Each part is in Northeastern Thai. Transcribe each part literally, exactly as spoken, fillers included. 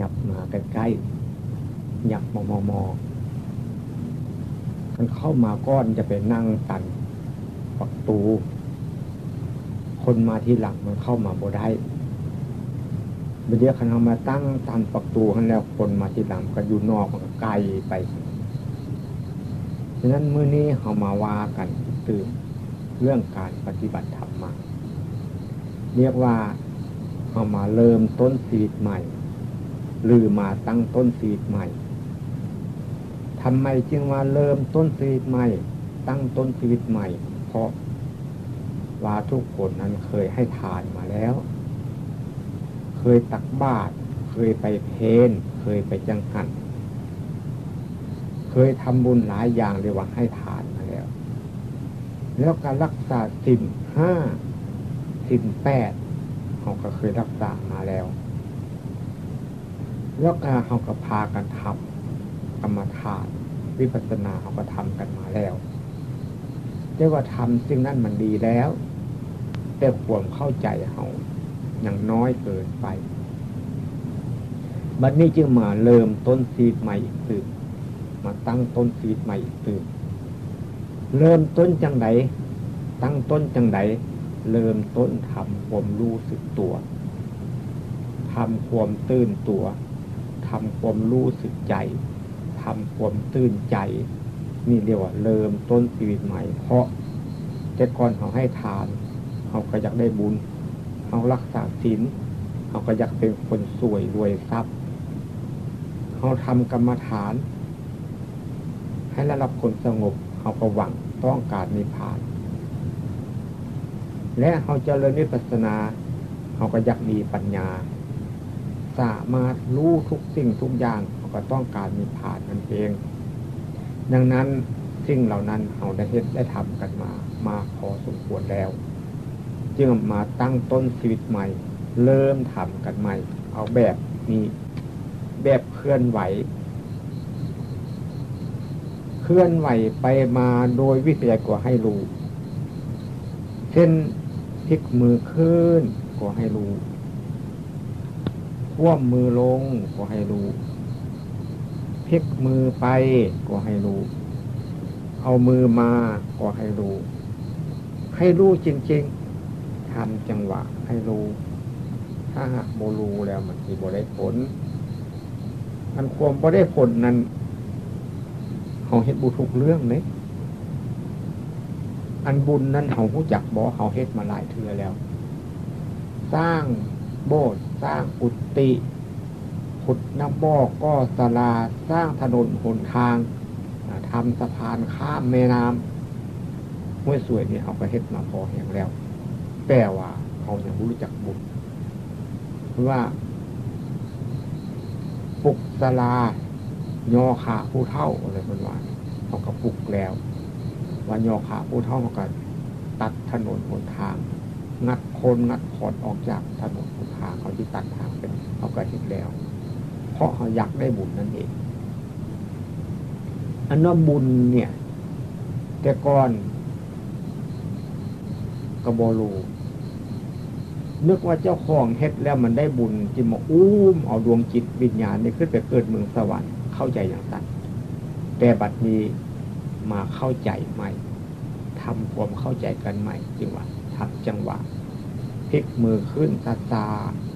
ยับมาใกล้ๆ ยับมอมอมอ มันเข้ามาก่อนจะไปนั่งตันประตู คนมาทีหลังมันเข้ามาบ่ได้ บ่เดียวคันเอามาตั้งตันประตูหั้นแล้ว คนมาทีหลังก็อยู่นอกมันก็ไกลไป ฉะนั้นมื้อนี้เฮามาว่ากันตื่มเรื่องการปฏิบัติธรรมมา เรียกว่าเฮามาเริ่มต้นชีวิตใหม่ หรือมาตั้งต้นชีวิตใหม่ ทำไมจึงว่าเริ่มต้นชีวิตใหม่ ตั้งต้นชีวิตใหม่ เพราะว่าทุกคนนั้นเคยให้ทานมาแล้ว เคยตักบาตร เคยไปเพล เคยไปจังหัน เคยทำบุญหลายอย่างเรียกว่าให้ทานมาแล้ว แล้วก็รักษาศีลห้า ศีลแปด เฮาก็เคยรักษามาแล้ว แล้วก็เฮาก็พากันทำกรรมฐาน วิปัสสนาเฮาก็ทำกันมาแล้ว แต่ว่าทำสิ่งนั้นมันดีแล้ว แต่ความเข้าใจเฮายังน้อยเกินไป บัดนี้จึงมาเริ่มต้นชีวิตใหม่อีกตื่ม มาตั้งต้นชีวิตใหม่อีกตื่ม เริ่มต้นจังใด ตั้งต้นจังใด เริ่มต้นทำความรู้สึกตัว ทำความตื่นตัว ทำความรู้สึกใจ ทำความตื่นใจ นี่เรียกว่าเริ่มต้นชีวิตใหม่ เพราะแต่ก่อนเฮาให้ทาน เฮาก็อยากได้บุญ เฮารักษาศีล เฮาก็อยากเป็นคนสวยรวยทรัพย์ เฮาทำกรรมฐาน ให้ระดับคนสงบ เฮาก็หวังต้องการนิพพาน และเฮาเจริญวิปัสสนา เฮาก็อยากมีปัญญา สามารถรู้ทุกสิ่งทุกอย่าง เฮาก็ต้องการนิพพานนั่นเอง ดังนั้นสิ่งเหล่านั้นเฮาได้เฮ็ดได้ทำกันมา มาพอสมควรแล้ว จึงมาตั้งต้นชีวิตใหม่ เริ่มทำกันใหม่ เอาแบบนี้ แบบเคลื่อนไหว เคลื่อนไหวไปมาโดยวิธีใดก็ให้รู้ เช่นพลิกมือขึ้นก็ให้รู้ คว่ำมือลงก็ให้รู้ พลิกมือไปก็ให้รู้ เอามือมาก็ให้รู้ ให้รู้จริงๆ ทำจังหวะให้รู้ ถ้าหากบ่รู้แล้วมันสิบ่ได้ผล อันความบ่ได้ผลนั้น เฮาเฮ็ดบ่ถูกเรื่องเด้ อันบุญนั้นเฮารู้จักบ่ เฮาเฮ็ดมาหลายเทื่อแล้ว สร้างโบสถ์ สร้างกุฏิ ขุดน้ำบ่อ ก่อศาลา สร้างถนนหนทาง อ่า ทำสะพานข้ามแม่น้ำ ห้วยสวยนี่เฮาก็เฮ็ดมาพอแฮงแล้ว แต่ว่าเฮายังบ่รู้จักบุญ คือว่า ปลุกศาลา ย่อขาผู้เฒ่า อะไรเพิ่นว่า เฮาก็ปลุกแล้ว ว่าย่อขาผู้เฒ่า เฮาก็ตัดถนนหนทาง งัดโค่นงัดขอนออกจากถนนหนทาง เฮาสิตัดทางเป็น เฮาก็เฮ็ดแล้ว เพราะเฮาอยากได้บุญนั่นเอง อันว่าบุญเนี่ย แต่ก่อนก็บ่รู้ นึกว่าเจ้าของเฮ็ดแล้วมันได้บุญ จึงมาอุ้มเอาดวงจิตวิญญาณนี่ขึ้นไปเกิดเมืองสวรรค์ เข้าใจอย่างนั้น แต่บัดนี้มาเข้าใจใหม่ ทำความเข้าใจกันใหม่ จึงว่าทำจังหวะ พลิกมือขึ้นช้า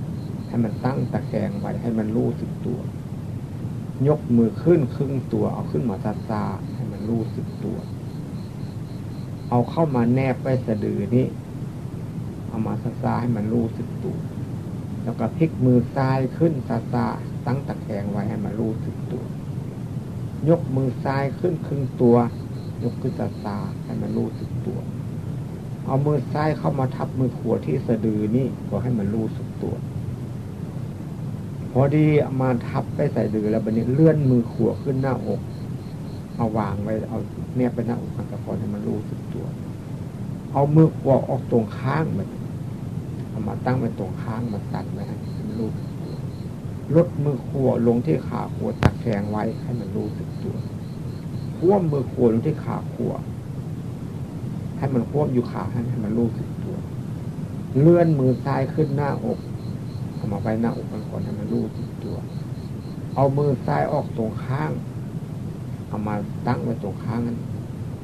ๆ ให้มันตั้งตะแคงไว้ ให้มันรู้สึกตัว ยกมือขึ้นครึ่งตัว เอาขึ้นมาช้าๆ ให้มันรู้สึกตัว เอาเข้ามาแนบไว้สะดือนี้ เอามาช้าๆ ให้มันรู้สึกตัว แล้วก็พลิกมือซ้ายขึ้นช้าๆ ตั้งตะแคงไว้ให้มันรู้สึกตัว ยกมือซ้ายขึ้นครึ่งตัว ยกขึ้นช้าๆ ให้มันรู้สึกตัว เอามือซ้ายเข้ามาทับมือขวาที่สะดือนี้ ก็ให้มันรู้สึกตัว พอดีเอามาทับไปสะดือแล้ว บัดนี้เลื่อนมือขวาขึ้นหน้าอก เอาวางไว้ เอาแนบไปหน้าอก ก่อนให้มันรู้สึกตัว เอามือขวาออกตรงข้างมัน เอามาตั้งไว้ตรงข้าง มาตัดไว้ให้มันรู้สึกตัว ลดมือขวาลงที่ขาขวา ตะแคงไว้ให้มันรู้สึกตัว คว่ำมือขวาลงที่ขาขวา ให้มันคว่ำอยู่ขา ให้ ให้มันรู้สึกตัว เลื่อนมือซ้ายขึ้นหน้าอก เอามาไว้หน้าอกมันก่อน ให้มันรู้สึกตัว เอามือซ้ายออกตรงข้าง เอามาตั้งไว้ตรงข้างนั้น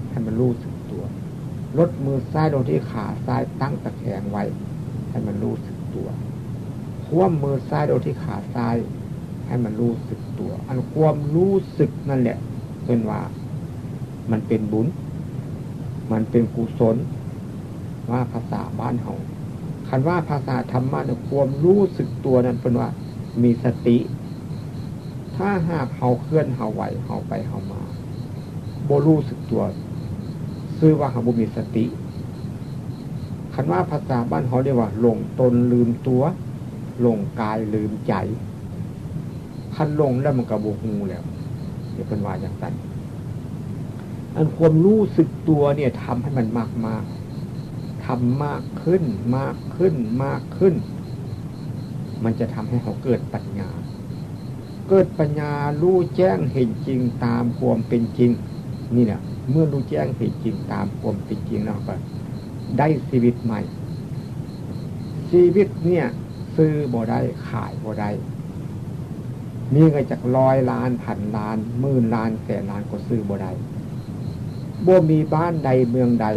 ให้มันรู้สึกตัว ลดมือซ้ายลงที่ขาซ้ายตั้งตะแคงไว้ ให้มันรู้สึกตัว คว่ำมือซ้ายลงที่ขาซ้าย ให้มันรู้สึกตัว อันความรู้สึกนั่นแหละ เป็นว่ามันเป็นบุญ มันเป็นกุศล ว่าภาษาบ้านเฮา คันว่าภาษาธรรมะเนี่ย ความรู้สึกตัวนั่นเป็นว่ามีสติ ถ้าหากเฮาเคลื่อนเฮาไหว เฮาไปเฮามา บ่รู้สึกตัว ซื่อว่าเฮาบ่มีสติ คันว่าภาษาบ้านเฮาเรียกว่าหลงตนลืมตัว หลงกายลืมใจ คันหลงแล้วมันก็บ่ฮู้แล้ว เดี๋ยวเพิ่นว่าจั่งซั้น อันความรู้สึกตัวเนี่ยทำให้มันมากๆ ทำมากขึ้น มากขึ้น มากขึ้น มันจะทำให้เฮาเกิดปัญญา เกิดปัญญารู้แจ้งเห็นจริงตามความเป็นจริง นี่แหละ เมื่อรู้แจ้งเห็นจริงตามความเป็นจริงแล้วก็ได้ชีวิตใหม่ ชีวิตเนี่ยซื้อบ่ได้ ขายบ่ได้ มีเงินจักร้อยล้าน พันล้าน หมื่นล้าน แสนล้านก็ซื้อบ่ได้ บ่มีบ้านใดเมืองใด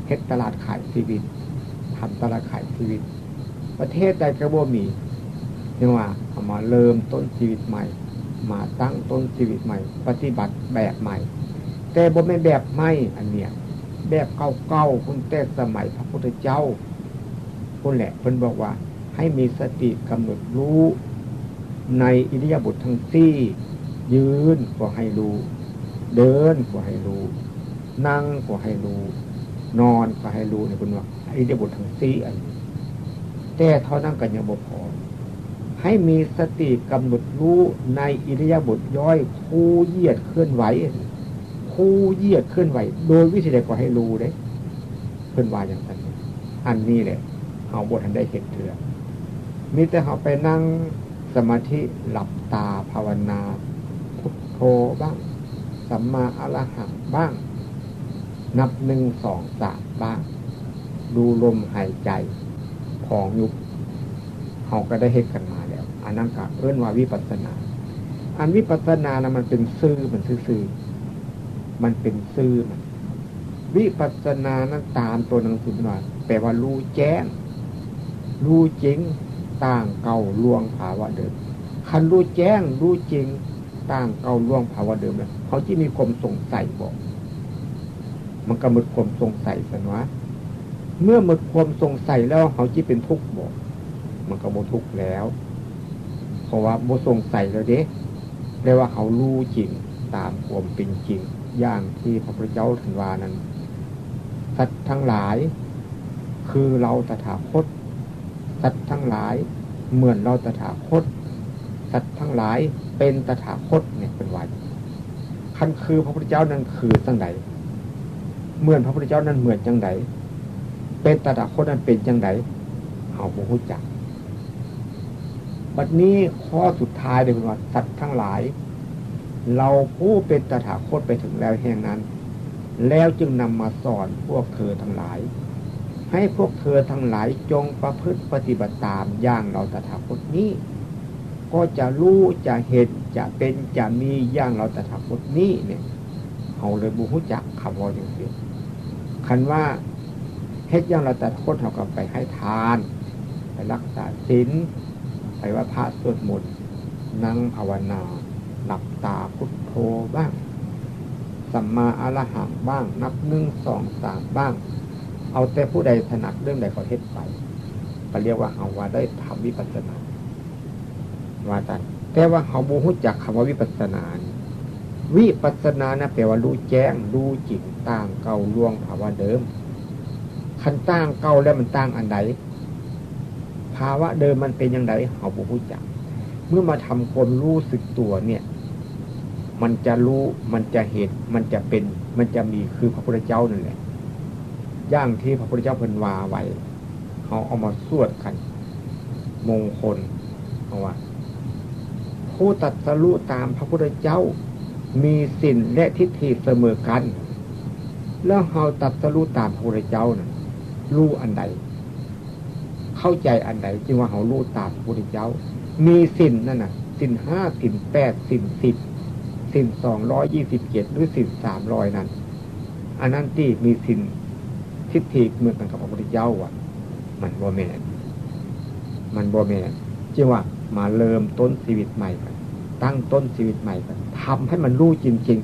เฮ็ดตลาดขายชีวิต ทำตลาดขายชีวิต ประเทศใดก็บ่มี เรียกว่าเอามาเริ่มต้นชีวิตใหม่ มาตั้งต้นชีวิตใหม่ ปฏิบัติแบบใหม่ แต่บ่แม่นแบบใหม่อันเนี้ย แบบเก่าๆ พุ้น แต่สมัยพระพุทธเจ้าพุ้นแหละ เพิ่นบอกว่าให้มีสติกำหนดรู้ในอิริยาบถทั้งสี่ ยืนก็ให้รู้ เดินก็ให้รู้ นั่งก็ให้รู้ นอนก็ให้รู้เนี่ย เพิ่นว่าอิริยาบถทั้งสี่อันนี้ แต่เท่านั้นก็ยังบ่พอ ให้มีสติกำหนดรู้ในอิริยาบถย่อย คู่เหยียดเคลื่อนไหว คู่เหยียดเคลื่อนไหว โดยวิธีใดก็ให้รู้เด้ เพิ่นว่าอย่างนั้น อันนี้แหละ เฮาบ่ทันได้เฮ็ดเทื่อ มีแต่เฮาไปนั่งสมาธิ หลับตาภาวนา พุทโธบ้าง สัมมาอรหังบ้าง นับหนึ่ง สอง สาม บ้าง ดูลมหายใจ พองยุบ เฮาก็ได้เฮ็ดกันมาแล้ว อันนั้นก็เอิ้นว่าวิปัสสนา อันวิปัสสนานะมันเป็นซื่อมันซื่อๆ มันเป็นซื่อมัน วิปัสสนานั้นตามตัวหนังสือมันว่า แปลว่ารู้แจ้ง รู้จริง ต่างเก่าล่วงภาวะเดิม คันรู้แจ้ง รู้จริง ต่างเก่าล่วงภาวะเดิมแล้ว เขาจะมีความสงสัยบ่ มันก็หมดความสงสัยซั่นวะ เมื่อหมดความสงสัยแล้วเขาจะเป็นทุกข์บ่ มันก็บ่ทุกข์แล้ว เพราะว่าบ่สงสัยแล้วเด้ เรียกว่าเขารู้จริงตามความเป็นจริง อย่างที่พระพุทธเจ้าท่านว่านั้น สัตว์ทั้งหลาย คือเราตถาคต สัตว์ทั้งหลาย เหมือนเราตถาคต สัตว์ทั้งหลายเป็นตถาคตเนี่ย เป็นว่า คันคือพระพุทธเจ้านั้นคือจั่งใด เหมือนพระพุทธเจ้านั้นเหมือนจั่งใด เป็นตถาคตนั้นเป็นจั่งใด เฮาบ่ฮู้จัก บัดนี้ข้อสุดท้ายเด้อ เพิ่นว่า สัตว์ทั้งหลาย เราผู้เป็นตถาคตไปถึงแล้วแห่งนั้น แล้วจึงนำมาสอนพวกเธอทั้งหลาย ให้พวกเธอทั้งหลายจงประพฤติปฏิบัติตามอย่างเราตถาคตนี้ ก็จะรู้จะเห็นจะเป็นจะมีอย่างเราตถาคตนี้เนี่ย เฮาเลยบ่ฮู้จักคำเว้าจั่งซี้ คันว่าเฮ็ดอย่างเราตถาคต เฮาก็ไปให้ทาน ไปรักษาศีล ไปไหว้พระสวดมนต์ นั่งภาวนา หลับตาพุทโธบ้าง สัมมาอรหังบ้าง นับหนึ่ง สอง สาม บ้าง เอาแต่ผู้ใดถนัดเรื่องใดก็เฮ็ดไป ก็เรียกว่าเฮาว่าได้ทำวิปัสสนา ว่าซั่น แต่ว่าเฮาบ่ฮู้จักคำว่าวิปัสสนานี่ วิปัสสนานะแปลว่ารู้แจ้ง รู้จริง ต่างเก่าล่วงภาวะเดิม คันต่างเก่าแล้วมันต่างอันใด ภาวะเดิมมันเป็นจั่งใด เฮาบ่ฮู้จัก เมื่อมาทำความรู้สึกตัวเนี่ย มันจะรู้ มันจะเห็น มันจะเป็น มันจะมี คือพระพุทธเจ้านั่นแหละ อย่างที่พระพุทธเจ้าเพิ่นว่าไว้ เฮาเอามาสวดกัน มงคล เพราะว่า ผู้ตรัสรู้ตามพระพุทธเจ้า มีศีลและทิฏฐิเสมอกัน แล้วเฮาตรัสรู้ตามพระพุทธเจ้าน่ะ รู้อันใด เข้าใจอันใด จึงว่าเฮารู้ตามพระพุทธเจ้า มีศีลนั่นน่ะ ศีลห้า ศีลแปด ศีลสิบ ศีลสองร้อยยี่สิบเจ็ด หรือศีลสามร้อยนั้น อันนั้นตี้มีศีลทิฏฐิเหมือนกันกับพระพุทธเจ้าอ่ะ มันบ่แม่น มันบ่แม่น จึงว่ามาเริ่มต้นชีวิตใหม่กัน ตั้งต้นชีวิตใหม่กัน ทำให้มันรู้จริง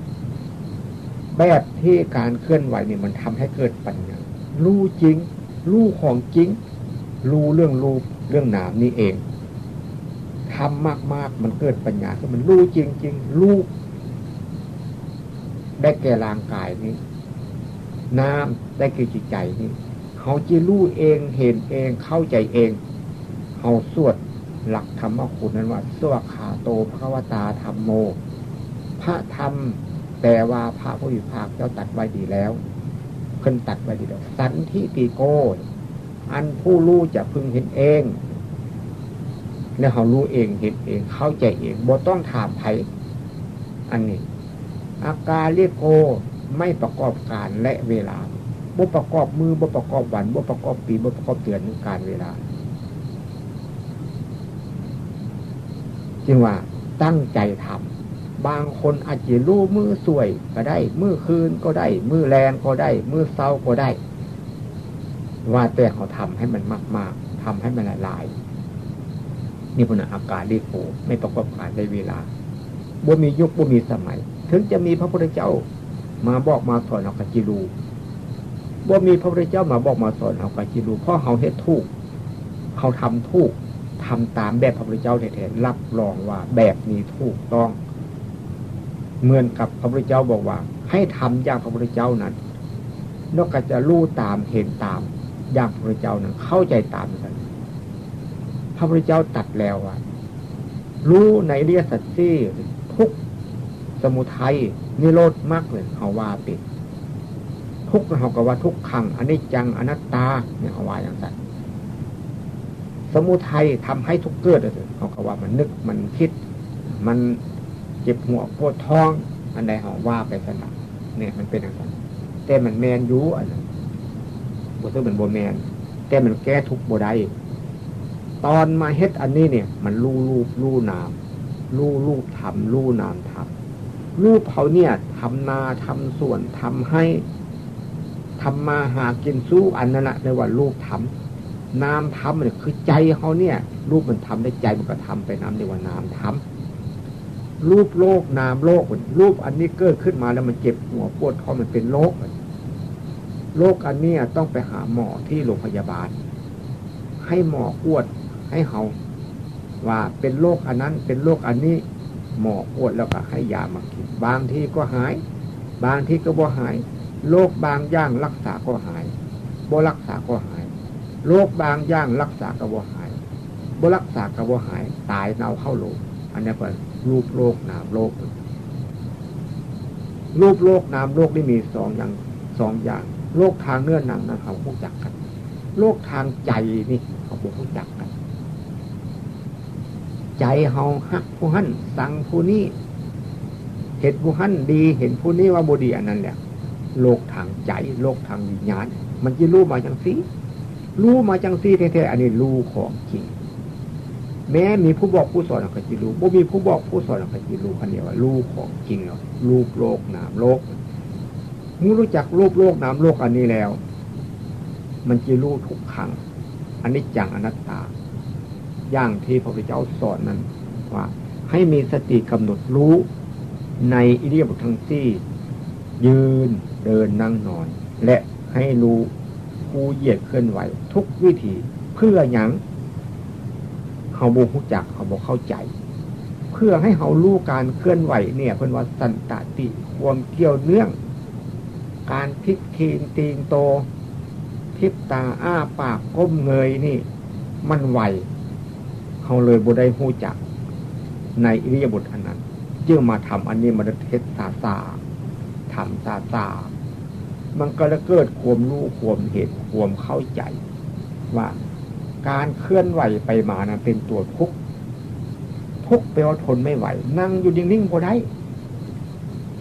ๆ แบบที่การเคลื่อนไหวนี่มันทำให้เกิดปัญญา รู้จริง รู้ของจริง รู้เรื่องรูปเรื่องนามนี่เอง ทำมากๆ มันเกิดปัญญา คือมันรู้จริงๆ รู้ ได้แก่ร่างกายนี้ นามได้แก่จิตใจนี้ เขาจะรู้เอง เห็นเอง เข้าใจเอง เขาสวดหลักธรรมคุณนั้นว่า สวากขาโต ภควตา ธัมโม พระธรรม แปลว่าพระผู้มีพระภาคเจ้าตรัสไว้ดีแล้ว เพิ่นตรัสไว้ดีแล้ว สันทิฏฐิโก อันผู้รู้จะพึงเห็นเอง แล้วเขารู้เอง เห็นเอง เข้าใจเอง บ่ต้องถามไผ อันนี้ อากาลิโก ไม่ประกอบการและเวลา บ่ประกอบมือ บ่ประกอบวัน บ่ประกอบปี บ่ประกอบเดือน การเวลา จึงว่าตั้งใจทำ บางคนอาจจะรู้มื้อส่วยก็ได้ มื้อคืนก็ได้ มื้อแลงก็ได้ มื้อเช้าก็ได้ ว่าแต่เขาทำให้มันมากๆ ทำให้มันหลายๆ นี่พุทธะ อากาลิโก ไม่ประกอบการและเวลา บ่มียุค บ่มีสมัย ถึงจะมีพระพุทธเจ้ามาบอกมาสอน เขาก็จิรู้ บ่มีพระพุทธเจ้ามาบอกมาสอน เขาก็จิรู้ เพราะเขาเฮ็ดถูก เขาทำถูก ทำตามแบบพระพุทธเจ้าแท้ๆ รับรองว่าแบบนี้ถูกต้อง เหมือนกับพระพุทธเจ้าบอกว่า ให้ทำอย่างพระพุทธเจ้านั้น นอกจากจะรู้ตาม เห็นตาม อย่างพระพุทธเจ้านั้น เข้าใจตามนั้น พระพุทธเจ้าตรัสแล้วว่า รู้ในอริยสัจสี่ ทุกข์ สมุทัย นิโรธ มรรค เนี่ย เขาว่าเป็น ทุกข์ เขาก็ว่าทุกขัง อนิจจัง อนัตตา เนี่ย เขาว่าอย่างนั้น สมุทัยทำให้ทุกข์เกิด เขาก็ว่ามันนึก มันคิด มันเจ็บหัวปวดท้อง อันใดเขาว่าไปซั่นน่ะ เนี่ย มันเป็นอย่างนั้น แต่มันแม่นอยู่ อันนั้น บ่ถือมันบ่แม่น แต่มันแก้ทุกข์บ่ได้ ตอนมาเฮ็ดอันนี้เนี่ย มันรู้รูปรู้นาม รู้รูปธรรม รู้นามธรรม รูปเขาเนี่ย ทำนา ทำสวน ทำไฮ่ ทำมาหากิน สู้อันนั้นน่ะ เรียกว่ารูปธรรม นามธรรมเนี่ย คือใจเขาเนี่ย รูปมันทำได้ ใจมันก็ทำไปนำ เรียกว่านามธรรม รูปโลก นามโลก รูปอันนี้เกิดขึ้นมาแล้วมันเจ็บหัวปวดท้อง มันเป็นโรค โรคอันเนี้ยต้องไปหาหมอที่โรงพยาบาล ให้หมอกวดให้เขา ว่าเป็นโรคอันนั้น เป็นโรคอันนี้ หมอกวดแล้วก็ให้ยามากิน บางทีก็หาย บางทีก็บ่หาย โรคบางอย่างรักษาก็หาย บ่รักษาก็หาย โรคบางอย่างรักษาก็บ่หาย บ่รักษาก็บ่หาย ตายเน่าเข้าโลง อันนี้เป็นรูปโลก นามโลก รูปโลก นามโลกนี่มีสองอย่าง สองอย่าง โลกทางเนื้อหนังนั้นเขารู้จักกัน โลกทางใจนี่เขาบ่รู้จักกัน ใจเฮาฮักผู้หั้น ซังผู้นี้ เห็นผู้หั้นดี เห็นผู้นี้ว่าบ่ดี อันนั้นแหละ โลกทางใจ โลกทางวิญญาณ มันจะรู้มาจังซี่ รู้มาจังซี่แท้ๆ อันนี้รู้ของจริง แม้มีผู้บอกผู้สอนก็จะรู้ บ่มีผู้บอกผู้สอนก็จะรู้ อันนี้ว่ารู้ของจริงแล้ว รูปโลก นามโลก เมื่อรู้จักรูปโลก นามโลกอันนี้แล้ว มันจะรู้ทุกขัง อนิจจัง อนัตตา อย่างที่พระพุทธเจ้าสอนนั้น ว่าให้มีสติกำหนดรู้ในอิริยาบถทั้งสี่ ยืน เดิน นั่ง นอน และให้รู้ผู้เหยียดเคลื่อนไหวทุกวิถี เพื่อหยัง เขาบ่รู้จัก เขาบ่เข้าใจ เพื่อให้เขารู้การเคลื่อนไหวเนี่ย เพิ่นว่าสันตติ ความเกี่ยวเนื่อง การพลิกทีนตีนโต พลิบตาอ้าปากก้มเงยนี่ มันไว เขาเลยบ่ได้รู้จัก ในอิริยาบถอันนั้น จึงมาทำอันนี้ มาเฮ็ดซาซา ทำซาซา มันก็เลยเกิดความรู้ ความเห็น ความเข้าใจ ว่าการเคลื่อนไหวไปมานั้นเป็นตัวทุกข์ ทุกข์แปลว่าทนไม่ไหว นั่งอยู่นิ่งๆบ่ได้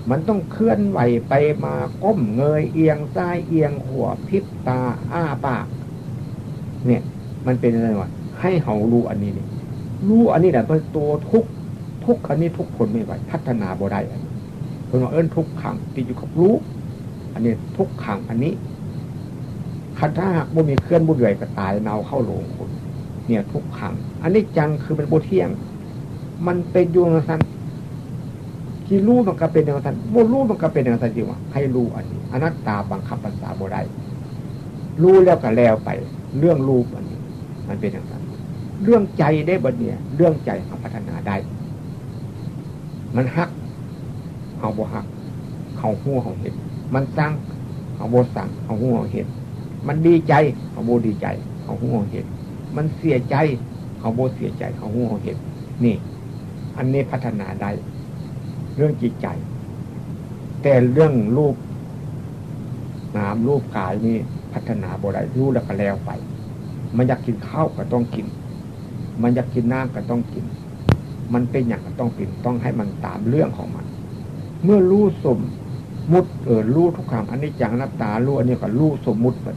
มันต้องเคลื่อนไหวไปมา ก้มเงย เอียงซ้ายเอียงขวา พลิบตาอ้าปาก เนี่ย มันเป็นอะไรวะ ให้เขารู้อันนี้เนี่ย รู้อันนี้แหละเป็นตัวทุกข์ ทุกข์อันนี้ทุกข์ทนไม่ไหว พัฒนาบ่ได้ อันนี้เพิ่นว่าเอิ้นทุกขัง ติดอยู่กับรูป อันนี้ทุกขัง อันนี้ คันถ้าหากบ่มีเคลื่อนบ่ไหวก็ตายเน่าเข้าโลงคน เนี่ยทุกขัง อนิจจังคือมันบ่เที่ยง มันเป็นอยู่จั่งซั่น สิรู้มันก็เป็นจั่งซั่น บ่รู้มันก็เป็นจั่งซั่น จึงว่าให้รู้อันนี้ อนัตตาบังคับบัญชาบ่ได้ รู้แล้วก็แล้วไป เรื่องรูปอันนี้ มันเป็นจั่งซั่น เรื่องใจเด้บัดเนี่ย เรื่องใจเฮาพัฒนาได้ มันฮัก เฮาบ่ฮัก เฮาฮู้เฮาเห็น มันซัง เฮาบ่ซัง เฮาฮู้เฮาเห็น มันดีใจ เฮาบ่ดีใจ เฮาฮู้เฮาเห็น มันเสียใจ เฮาบ่เสียใจ เฮาฮู้เฮาเห็น นี่ อันนี้พัฒนาได้ เรื่องจิตใจ แต่เรื่องรูป นามรูปกายนี่พัฒนาบ่ได้ รู้แล้วก็แล้วไป มันอยากกินข้าวก็ต้องกิน มันอยากกินน้ำก็ต้องกิน มันเป็นหยังก็ต้องเป็น ต้องให้มันตามเรื่องของมัน เมื่อรู้สมมุติ เออ รู้ทุกขัง อนิจจัง อนัตตา รู้อันนี้ก็รู้สมมุติไป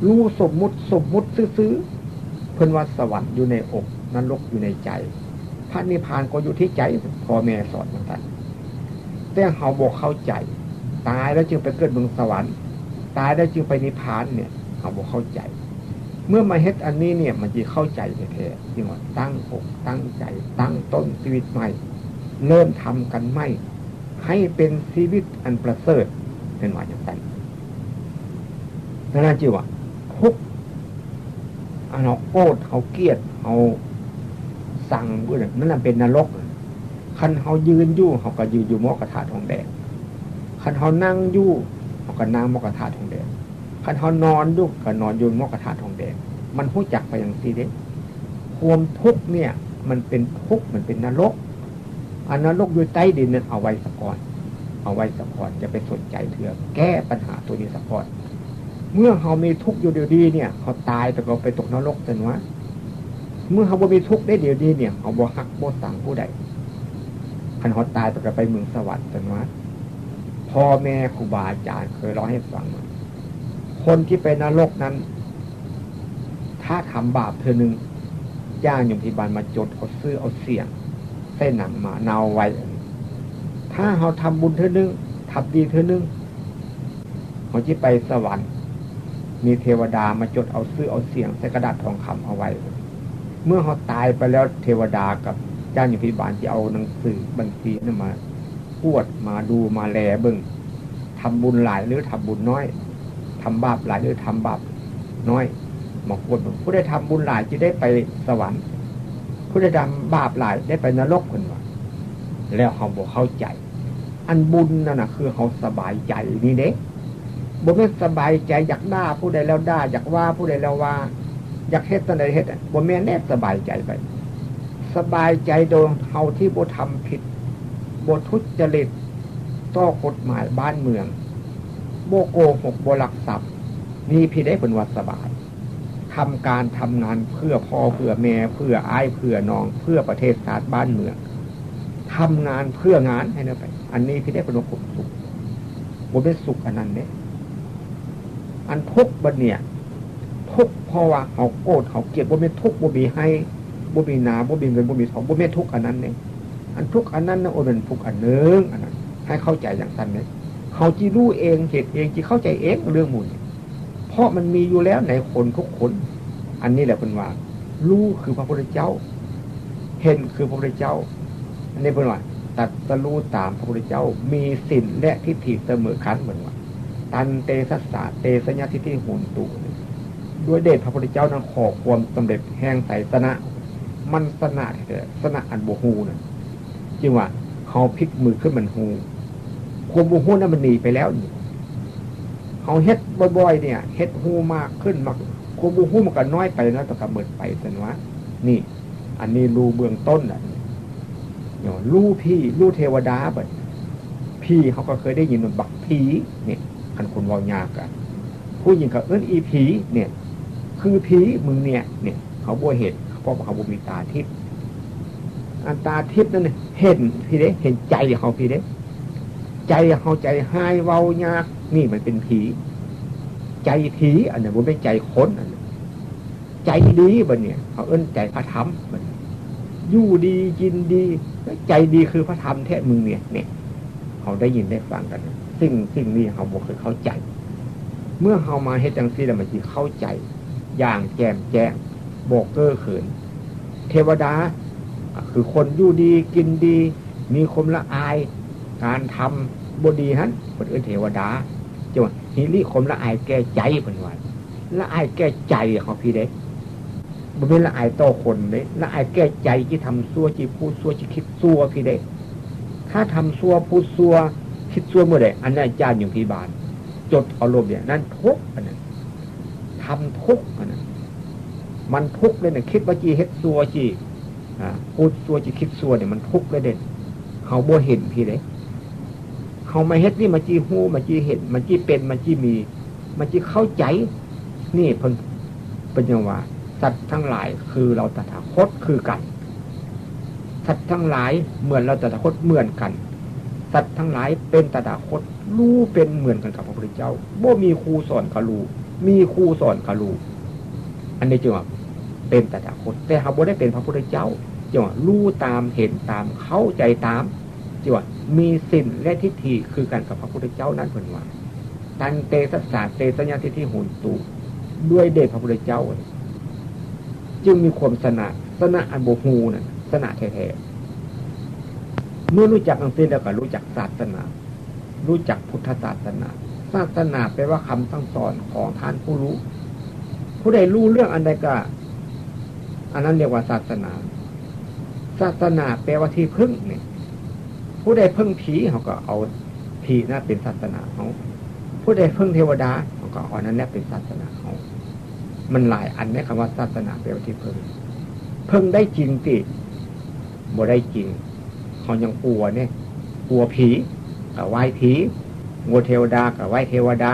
รู้สมมุติ สมมุติซื่อๆ เพิ่นว่าสวรรค์อยู่ในอก นรกอยู่ในใจ พระนิพพานก็อยู่ที่ใจ พ่อแม่สอนมาซั่น แต่เฮาบ่เข้าใจ ตายแล้วจึงไปเกิดเมืองสวรรค์ ตายแล้วจึงไปนิพพานเนี่ย เฮาบ่เข้าใจ เมื่อมาเฮ็ดอันนี้เนี่ย มันสิเข้าใจแท้ๆ จึงว่าตั้งอกตั้งใจ ตั้งต้นชีวิตใหม่ เริ่มทำกันใหม่ ให้เป็นชีวิตอันประเสริฐ เพิ่นว่าจั่งซั่น นั่นน่ะจิว่าทุกข์ อันเฮาโกรธ เฮาเกลียด เฮาซัง นั่นน่ะเป็นนรก คันเฮายืนอยู่ เฮาก็ยืนอยู่หม้อกระทะทองแดง คันเฮานั่งอยู่ เฮาก็นั่งหม้อกระทะทองแดง คันเฮานอนอยู่ก็นอนอยู่หม้อกระทะทองแดง มันฮู้จักไปจั่งซี้เด้ ความทุกข์เนี่ย มันเป็นทุกข์ มันเป็นนรก อันนรกอยู่ใต้ดินเนี่ย เอาไว้ซะก่อน เอาไว้ซะก่อน อย่าไปสนใจเถื่อ แก้ปัญหาตัวนี้ซะก่อน เมื่อเฮามีทุกข์อยู่เดี๋ยวนี้เนี่ย เฮาตายไปก็ไปตกนรกซั่นวะ เมื่อเฮาบ่มีทุกข์ได้เดี๋ยวนี้เนี่ย เฮาบ่ฮักบ่ซังผู้ใด คันเฮาตายไปก็ไปเมืองสวรรค์ซั่นวะ พ่อแม่ครูบาอาจารย์เคยเล่าให้ฟังว่า คนที่ไปนรกนั้น ถ้าทำบาปเทื่อหนึ่ง จ้างยมพยาบาลมาจดเอาชื่อเอาเสียง ใส่หนังหมาเน่าไว้ ถ้าเฮาทำบุญเทื่อหนึ่ง ทำดีเทื่อหนึ่ง เฮาสิไปสวรรค์ มีเทวดามาจดเอาชื่อเอาเสียงใส่กระดาษทองคำเอาไว้ เมื่อเฮาตายไปแล้ว เทวดากับจ้างยมพยาบาลสิเอาหนังสือบัญชีนั้นมา กวดมาดูมาแลเบิ่ง ทำบุญหลายหรือทำบุญน้อย ทำบาปหลายหรือทำบาปน้อย มากวดเบิ่ง ผู้ใดทำบุญหลายสิได้ไปสวรรค์ ผู้ใดทำบาปหลายได้ไปนรก เพิ่นว่า แล้วเฮาบ่เข้าใจ อันบุญนั่นน่ะ คือเฮาสบายใจนี่เด้ บ่แม่นสบายใจอยากด่าผู้ใดแล้วด่า อยากว่าผู้ใดแล้วว่า อยากเฮ็ดจั่งใดเฮ็ดอะ บ่แม่นแน่ สบายใจไป สบายใจโดยเฮาที่บ่ทำผิด บ่ทุจริตต่อกฎหมายบ้านเมือง บ่โกหก บ่ลักทรัพย์ นี่พีเด้ เพิ่นว่าสบาย ทำการทำงานเพื่อพ่อเพื่อแม่ เพื่ออ้ายเพื่อน้อง เพื่อประเทศชาติบ้านเมือง ทำงานเพื่องาน ให้แน่ไป อันนี้พีเด้ เพิ่นว่าความสุข บ่แม่นสุขอันนั้นเด้ อันทุกข์บัดเนี่ย ทุกข์เพราะว่าเฮาโกรธเฮาเกลียด บ่แม่นทุกข์ บ่มีไฮ่ บ่มีนา บ่มีเงิน บ่มีทอง บ่แม่นทุกข์อันนั้นเด้ อันทุกข์อันนั้นนะ โอ้ แม่นทุกข์อันหนึ่ง อันนั้น ให้เข้าใจจั่งซั่นเด้ เฮาสิรู้เอง เห็นเอง สิเข้าใจเองเรื่องหมู่นี้ เพราะมันมีอยู่แล้วในคนทุกคน อันนี้แหละเพิ่นว่า รู้คือพระพุทธเจ้า เห็นคือพระพุทธเจ้า อันนี้เพิ่นว่า ตรัสรู้ตามพระพุทธเจ้า มีศีลและทิฏฐิเสมอกัน เพิ่นว่า ตันเตสัสสะ เตสัญญาทิฏฐิโหนตุ ด้วยเดชพระพุทธเจ้านั้น ขอความสำเร็จแห่งไสยชนะ มันชนะแท้ๆ ชนะอันบ่ฮู้นั่น จึงว่าเฮาพลิกมือขึ้นมันฮู้ ความบ่ฮู้นั้นมันหนีไปแล้วนี่ เฮาเฮ็ดบ่อยๆ เนี่ย เฮ็ดฮู้มากขึ้นมาก ความบ่ฮู้มันก็น้อยไป น้อยไปก็หมดไป ซั่นว่า นี่ อันนี้รู้เบื้องต้นน่ะ เนาะ รู้ผี รู้เทวดาบัด ผีเฮาก็เคยได้ยินว่าบักผี นี่ คันคนเว้ายากอะ ผู้หญิงก็เอิ้นอีผี เนี่ย คือผีมึงเนี่ย เนี่ย เขาบ่เห็น เพราะว่าเขาบ่มีตาทิพย์ อันตาทิพย์นั่นน่ะเห็นพีเด้ เห็นใจเฮาพีเด้ ใจเฮาใจฮ้ายเว้ายาก นี่มันเป็นผี ใจผี อันนั้นบ่แม่นใจคน อันนั้น ใจดีบัดเนี่ย เขาเอิ้นใจพระธรรมบัดนี้ อยู่ดีกินดี ใจดีคือพระธรรมแท้มึงเนี่ย เนี่ย เขาได้ยินได้ฟังกัน สิ่งสิ่งนี้เขาบ่เคยเข้าใจ เมื่อเขามาเฮ็ดจังซี่แล้วมันสิเข้าใจ อย่างแจ่มแจ้ง บ่เก้อเขิน เทวดา ก็คือคนอยู่ดีกินดี มีความละอาย การทำบ่ดีหั้น เพิ่นเอิ้นเทวดา จั่งว่า หิริ ความละอายแก่ใจ เพิ่นว่า ละอายแก่ใจเขาพี้เด้ บ่แม่นละอายต่อคนเด้ ละอายแก่ใจที่ทำชั่ว ที่พูดชั่ว ที่คิดชั่วพี้เด้ ถ้าทำชั่ว พูดชั่ว คิดชั่วเมื่อใด อันนั้นอาจารย์อยู่ที่บ้าน จดเอาโลดเนี่ย นั่นทุกข์อันนั้น ทำทุกข์อันนั้น มันทุกข์เลยเนี่ย คิดว่าจีเฮ็ดชั่วจี อ่า พูดชั่วจีคิดชั่วเนี่ย มันทุกข์เลยเด้ เขาบ่เห็นพี้เด้ เขามาเฮ็ดนี่ มาจีฮู้ มาจีเห็น มาจีเป็น มาจีมี มาจีเข้าใจ นี่เพิ่น เพิ่นจั่งว่า สัตว์ทั้งหลายคือเราตถาคตคือกัน สัตว์ทั้งหลายเหมือนเราตถาคตเหมือนกัน สัตว์ทั้งหลายเป็นตถาคต รู้เป็นเหมือนกันกับพระพุทธเจ้า บ่มีครูสอนก็รู้ มีครูสอนก็รู้ อันนี้จั่งว่าเป็นตถาคต แต่เขาบ่ได้เป็นพระพุทธเจ้า จั่งว่ารู้ตาม เห็นตาม เข้าใจตาม จั่งว่ามีศีลและทิฏฐิคือกันกับพระพุทธเจ้านั้น เพิ่นว่า ตันเตสัสสะเตสัญญาทิฏฐิโหนตุ ด้วยเดชพระพุทธเจ้า จึงมีความชนะ ชนะอันบ่ฮู้นั่น ชนะแท้ๆ เมื่อรู้จักจังซี่แล้วก็รู้จักศาสนา รู้จักพุทธศาสนา ศาสนาแปลว่าคำสั่งสอนของท่านผู้รู้ ผู้ใดรู้เรื่องอันใดก็ อันนั้นเรียกว่าศาสนา ศาสนาแปลว่าที่พึ่งเนี่ย ผู้ใดพึ่งผีเขาก็เอาผีนั่นเป็นศาสนาเขา ผู้ใดพึ่งเทวดาเขาก็เอาอันนั้นแหละเป็นศาสนาเขา มันหลายอันในคำว่าศาสนาแปลว่าที่พึ่ง พึ่งได้จริงติ บ่ได้จริง เขายังกลัวเนี่ย กลัวผีก็ไหว้ผี กลัวเทวดาก็ไหว้เทวดา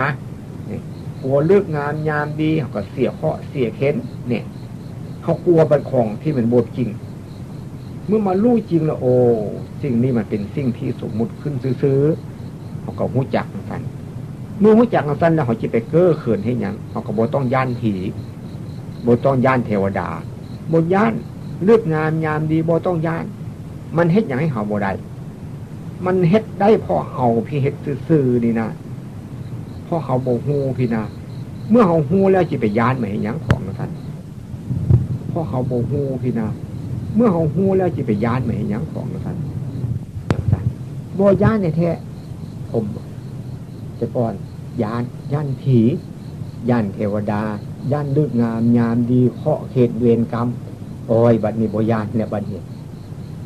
นี่ กลัวฤกษ์งามยามดีเขาก็เสียเคราะห์เสียเข็ญ เนี่ย เขากลัวบัดของที่มันบ่จริง เมื่อมารู้จริงแล้ว โอ้ สิ่งนี้มันเป็นสิ่งที่สมมุติขึ้นซื่อๆ เขาก็ฮู้จักจั่งซั้น เมื่อฮู้จักจั่งซั้นแล้ว เขาสิไปเก้อเขินเฮ็ดหยัง เขาก็บ่ต้องย้านผี บ่ต้องย้านเทวดา บ่ย้านฤกษ์งามยามดี บ่ต้องย้าน มันเฮ็ดหยังให้เขาบ่ได้ มันเฮ็ดได้เพราะเขาพี้เฮ็ดซื่อๆ นี่นะ เพราะเขาบ่ฮู้พี้นะ เมื่อเขาฮู้แล้วสิไปย้านมาเฮ็ดหยังของจั่งซั้น เพราะเขาบ่ฮู้พี้นะ เมื่อเขาฮู้แล้วสิไปย้านมาเฮ็ดหยังของจั่งซั้น จั่งซั้น บ่ย้านแท้ๆ ผมแต่ก่อนย้าน ย้านผี ย้านเทวดา ย้านฤกษ์งามยามดี เคราะห์เข็ญเวรกรรม โอ้ย บัดนี้บ่ย้านแล้ว บัดนี้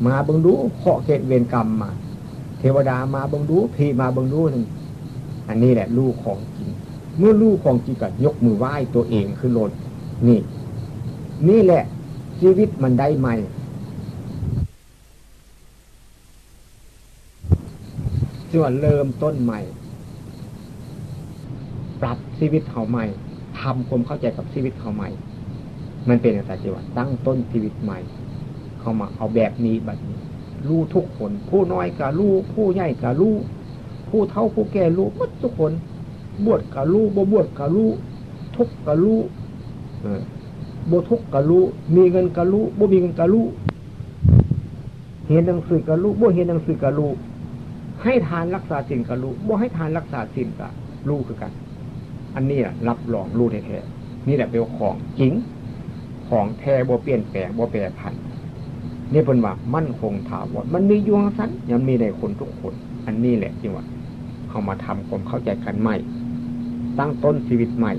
มาเบิ่งดู เคราะห์เข็ญเวรกรรมมา เทวดามาเบิ่งดู ผีมาเบิ่งดู นั่น อันนี้แหละรู้ของจริง เมื่อรู้ของจริงก็ยกมือไหว้ตัวเองขึ้นโลด นี่ นี่แหละชีวิตมันได้ใหม่ จั่งว่าเริ่มต้นใหม่ ปรับชีวิตเขาใหม่ ทำความเข้าใจกับชีวิตเขาใหม่ มันเป็นจั่งซั้น จั่งว่าตั้งต้นชีวิตใหม่ เขามาเอาแบบนี้บัดนี้ รู้ทุกคน ผู้น้อยก็รู้ ผู้ใหญ่ก็รู้ ผู้เฒ่าผู้แก่รู้ หมดทุกคน บวชก็รู้ บ่บวชก็รู้ ทุกข์ก็รู้ เออ บ่ทุกข์ก็รู้ มีเงินก็รู้ บ่มีเงินก็รู้ เรียนหนังสือก็รู้ บ่เรียนหนังสือก็รู้ ให้ทานรักษาศีลก็รู้ บ่ให้ทานรักษาศีลก็รู้คือกัน อันนี้ล่ะรับรองรู้แท้ๆ นี่แหละเป็นของจริง ของแท้บ่เปลี่ยนแปลง บ่แปรผัน นี่เพิ่นว่ามั่นคงถาวร มันมีอยู่จั่งซั้น ยังมีในคนทุกคน อันนี้แหละที่ว่า เขามาทำความเข้าใจกันใหม่ ตั้งต้นชีวิตใหม่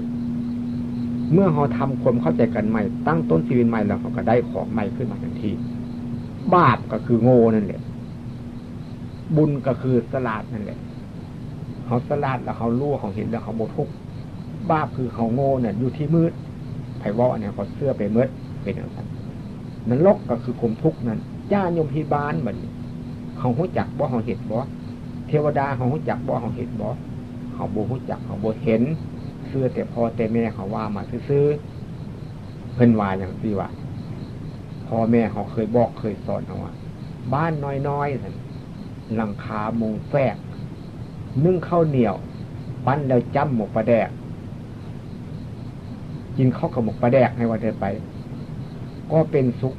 เมื่อเขาทำความเข้าใจกันใหม่ ตั้งต้นชีวิตใหม่แล้วเขาก็ได้ของใหม่ขึ้นมาทันที บาปก็คือโง่นั่นแหละ บุญก็คือฉลาดนั่นแหละ เขาฉลาดแล้วเขารู้ เขาเห็นแล้วเขาบ่ทุกข์ บาปคือเขาโง่เนี่ยอยู่ที่มืด ไผเว้าอันนี้เขาเชื่อไปหมด เป็นจั่งซั้น นรกก็คือความทุกข์นั่น จ้าโยมพิบาลบัดนี้ เขาฮู้จักบ่ เขาเห็นบ่ เทวดาเขาฮู้จักบ่ เขาเห็นบ่ เขาบ่ฮู้จัก เขาบ่เห็น เชื่อแต่พ่อแต่แม่เขาว่ามาซื่อๆ เพิ่นว่าจั่งซี้ว่า พ่อแม่เขาเคยบอกเคยสอนเขาว่า บ้านน้อยๆ ซั่น หลังคามุงแฝก นึ่งข้าวเหนียว ปั้นแล้วจ้ำหมกปลาแดก กินข้าวกับหมกปลาแดกให้ว่าเถิดไป ก็เป็นสุข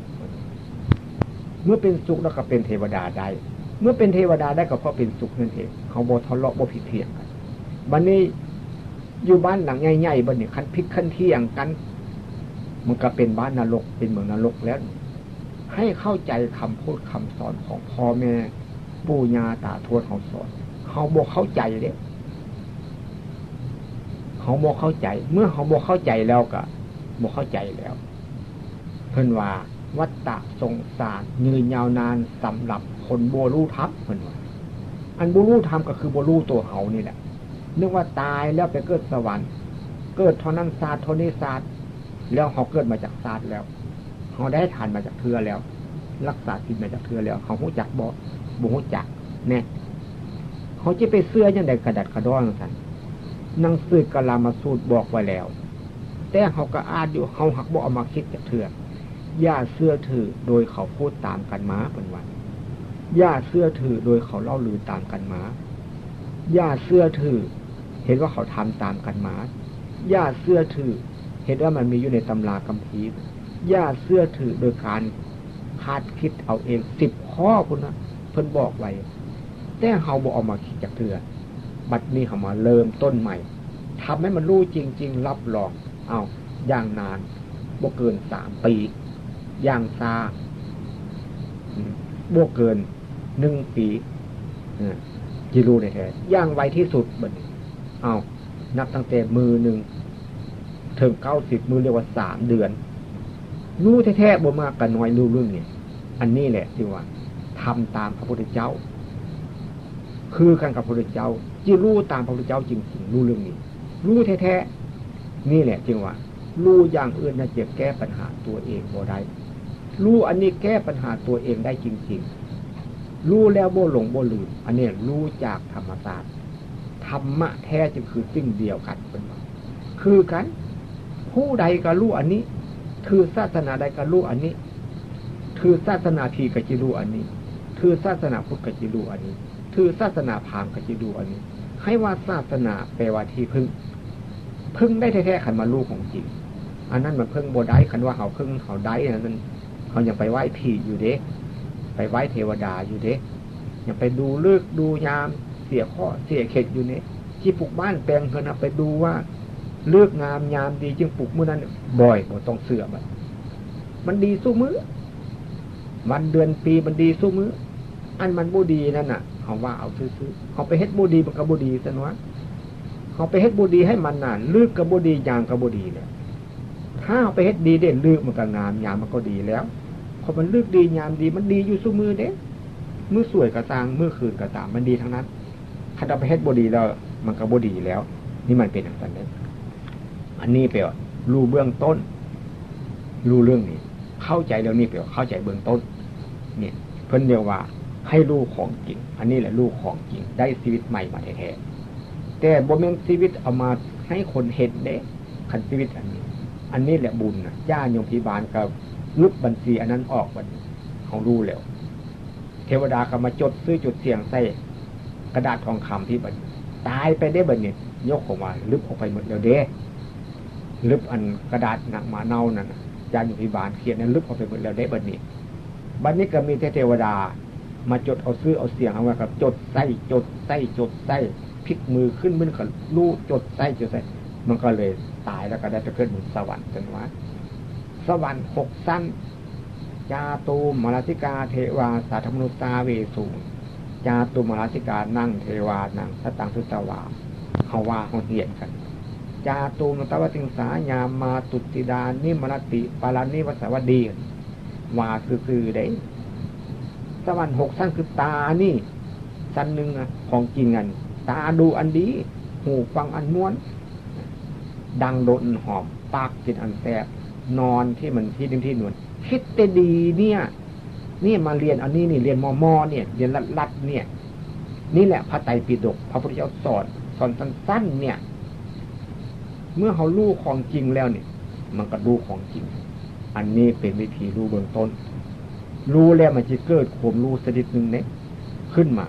เมื่อเป็นสุขแล้วก็เป็นเทวดาได้ เมื่อเป็นเทวดาได้ก็เพราะเป็นสุขนั่นเอง เขาบ่ทะเลาะบ่ผิดเถียงกัน บัดนี้อยู่บ้านหลังใหญ่ๆ บัดนี้คันผิดคันเถียงกัน มันก็เป็นบ้านนรก เป็นเมืองนรกแล้ว ให้เข้าใจคำพูดคำสอนของพ่อแม่ปู่ย่าตาทวดเขาสอน เขาบ่เข้าใจเด้ เขาบ่เข้าใจ เมื่อเขาบ่เข้าใจแล้วก็บ่เข้าใจแล้ว เพิ่นว่าวัฏฏะสงสารยืนยาวนานสำหรับคนบ่รู้ธรรม เพิ่นว่า อันบ่รู้ธรรมก็คือบ่รู้ตัวเขานี่แหละ นึกว่าตายแล้วไปเกิดสวรรค์ เกิดเท่านั้นชาติเท่านี้ชาติ แล้วเขาเกิดมาจากชาติแล้ว เขาได้ทานมาจากเทื่อแล้ว รักษาศีลมาจากเทื่อแล้ว เขาฮู้จักบ่ บ่ฮู้จัก แน่ เขาจะไปเชื่อจั่งใดกระดัดกระดอนซั่น หนังสือกาลามาสูตรบอกไว้แล้ว แต่เขาก็อ่านอยู่ เขาหักบ่เอามาคิดจักเทื่อ อย่าเชื่อถือโดยเขาพูดตามกันมา เพิ่นว่า อย่าเชื่อถือโดยเขาเล่าลือตามกันมา อย่าเชื่อถือเห็นว่าเขาทำตามกันมา อย่าเชื่อถือเห็นว่ามันมีอยู่ในตำราคัมภีร์ อย่าเชื่อถือโดยการคาดคิดเอาเอง สิบข้อพุ้นนะ เพิ่นบอกไว้ แต่เขาบ่เอามาคิดจักเทื่อ บัดนี้เขามาเริ่มต้นใหม่ ทำให้มันรู้จริงๆ รับรอง เอา อย่างนาน บ่เกินสามปี อย่างช้า อืม บ่เกินหนึ่งปี เออ จิรู้แท้ๆ อย่างไวที่สุดบัดนี้ เอา นับตั้งแต่มื้อหนึ่ง ถึงเก้าสิบมื้อ เรียกว่าสามเดือน รู้แท้ๆ บ่มากก็น้อย รู้เรื่องนี้ อันนี้แหละที่ว่าทำตามพระพุทธเจ้า คือกันกับพระพุทธเจ้า จิรู้ตามพระพุทธเจ้าจริงๆ รู้เรื่องนี้ รู้แท้ๆ นี่แหละจึงว่า รู้อย่างอื่นน่ะจะแก้ปัญหาตัวเองบ่ได้ รู้อันนี้แก้ปัญหาตัวเองได้จริงๆ รู้แล้วบ่หลงบ่ลืม อันนี้รู้จากธรรมชาติ ธรรมะแท้จึงคือสิ่งเดียวกัน เพิ่นว่า คือกัน ผู้ใดก็รู้อันนี้ ถือศาสนาใดก็รู้อันนี้ ถือศาสนาผีก็จิรู้อันนี้ ถือศาสนาพุทธก็จิรู้อันนี้ ถือศาสนาพราหมณ์ก็จิรู้อันนี้ ให้ว่าศาสนาแปลว่าที่พึ่ง พึ่งได้แท้ๆ คันมารู้ของจริง อันนั้นมันพึ่งบ่ได้ คันว่าเขาพึ่งเขาได้อันนั้น เขายังไปไหว้ผีอยู่เด้ ไปไหว้เทวดาอยู่เด้ ยังไปดูฤกษ์ดูยาม เสียเคราะห์เสียเข็ญอยู่เนี่ย ที่ปลูกบ้านแปลงเฮือนน่ะ ไปดูว่าฤกษ์งามยามดีจึงปลูกมื้อนั้น บ่อย บ่ต้องเชื่อมัน มันดีสู้มื้อ วันเดือนปีมันดีสู้มื้อ อันมันบ่ดีนั่นน่ะ เขาว่าเอาซื่อๆ เขาไปเฮ็ดบ่ดีมันก็บ่ดีซั่นวะ เขาไปเฮ็ดบ่ดีให้มันน่ะ ฤกษ์ก็บ่ดี ยามก็บ่ดีแหละ ถ้าเขาไปเฮ็ดดีเด้ ฤกษ์มันก็งาม ยามมันก็ดีแล้ว เพราะมันฤกษ์ดียามดี มันดีอยู่ซุมื้อเด้ มื้อสวยก็ตาม มื้อคืนก็ตาม มันดีทั้งนั้น คันเอาไปเฮ็ดบ่ดีแล้ว มันก็บ่ดีแล้ว นี่มันเป็นจั่งซั้นเด้ อันนี้แปลว่ารู้เบื้องต้น รู้เรื่องนี้ เข้าใจเรื่องนี้แปลว่าเข้าใจเบื้องต้น เนี่ย เพิ่นเรียกว่าให้รู้ของจริง อันนี้แหละรู้ของจริง ได้ชีวิตใหม่มาแท้ๆ แต่บ่แม่นชีวิตเอามาให้คนเห็นเด้ คันชีวิตอันนี้ อันนี้แหละบุญน่ะ ญาติโยมพิบาลก็ลบบัญชีอันนั้นออกบัดนี้ เขารู้แล้ว เทวดาก็มาจดชื่อจดเสียงใส่กระดาษทองคำที่บัดนี้ ตายไปได้บัดนี้ ยกของว่าลบออกไปหมดแล้วเด้ ลบอันกระดาษหนังหมาเน่านั่นน่ะ ญาติโยมพิบาลเขียนนั้นลบออกไปหมดแล้วเด้บัดนี้ บัดนี้ก็มีแต่เทวดามาจดเอาชื่อเอาเสียงเอาไว้ ก็จดใส่ จดใส่ จดใส่ พลิกมือขึ้น มันก็รู้ จดใส่ จดใส่ มันก็เลยตายแล้วก็ได้ไปเกิดบนสวรรค์ จั่งว่า สวรรค์หกชั้น จาตุมมารสิกาเทวา สัทธมนุสสาเวสุ จาตุมมารสิกานังเทวานัง สตังสุตวา เขาว่าเขาเฮียนกัน จาตุมมารตวติงสายามาตุติดานิมรติปารานิวสวัสดี ว่าซื่อๆ เด้ สวรรค์หกชั้นคือตานี่ ชั้นหนึ่งนะ ของจริงอัน ตาดูอันดี หูฟังอันม่วน ดังดมอันหอม ปากกินอันแซ่บ นอนที่มันที่นิ่มที่นวล คิดแต่ดีเนี่ย นี่มาเรียนอันนี้นี่ เรียนมอมอเนี่ย เรียนลัดๆ เนี่ย นี่แหละพระไตรปิฎก พระพุทธเจ้าสอน สอนสั้นๆ เนี่ย เมื่อเขารู้ของจริงแล้วเนี่ย มันก็รู้ของจริง อันนี้เป็นวิธีรู้เบื้องต้น รู้แล้วมันจะเกิดความรู้ชนิดหนึ่งเนี่ย ขึ้นมา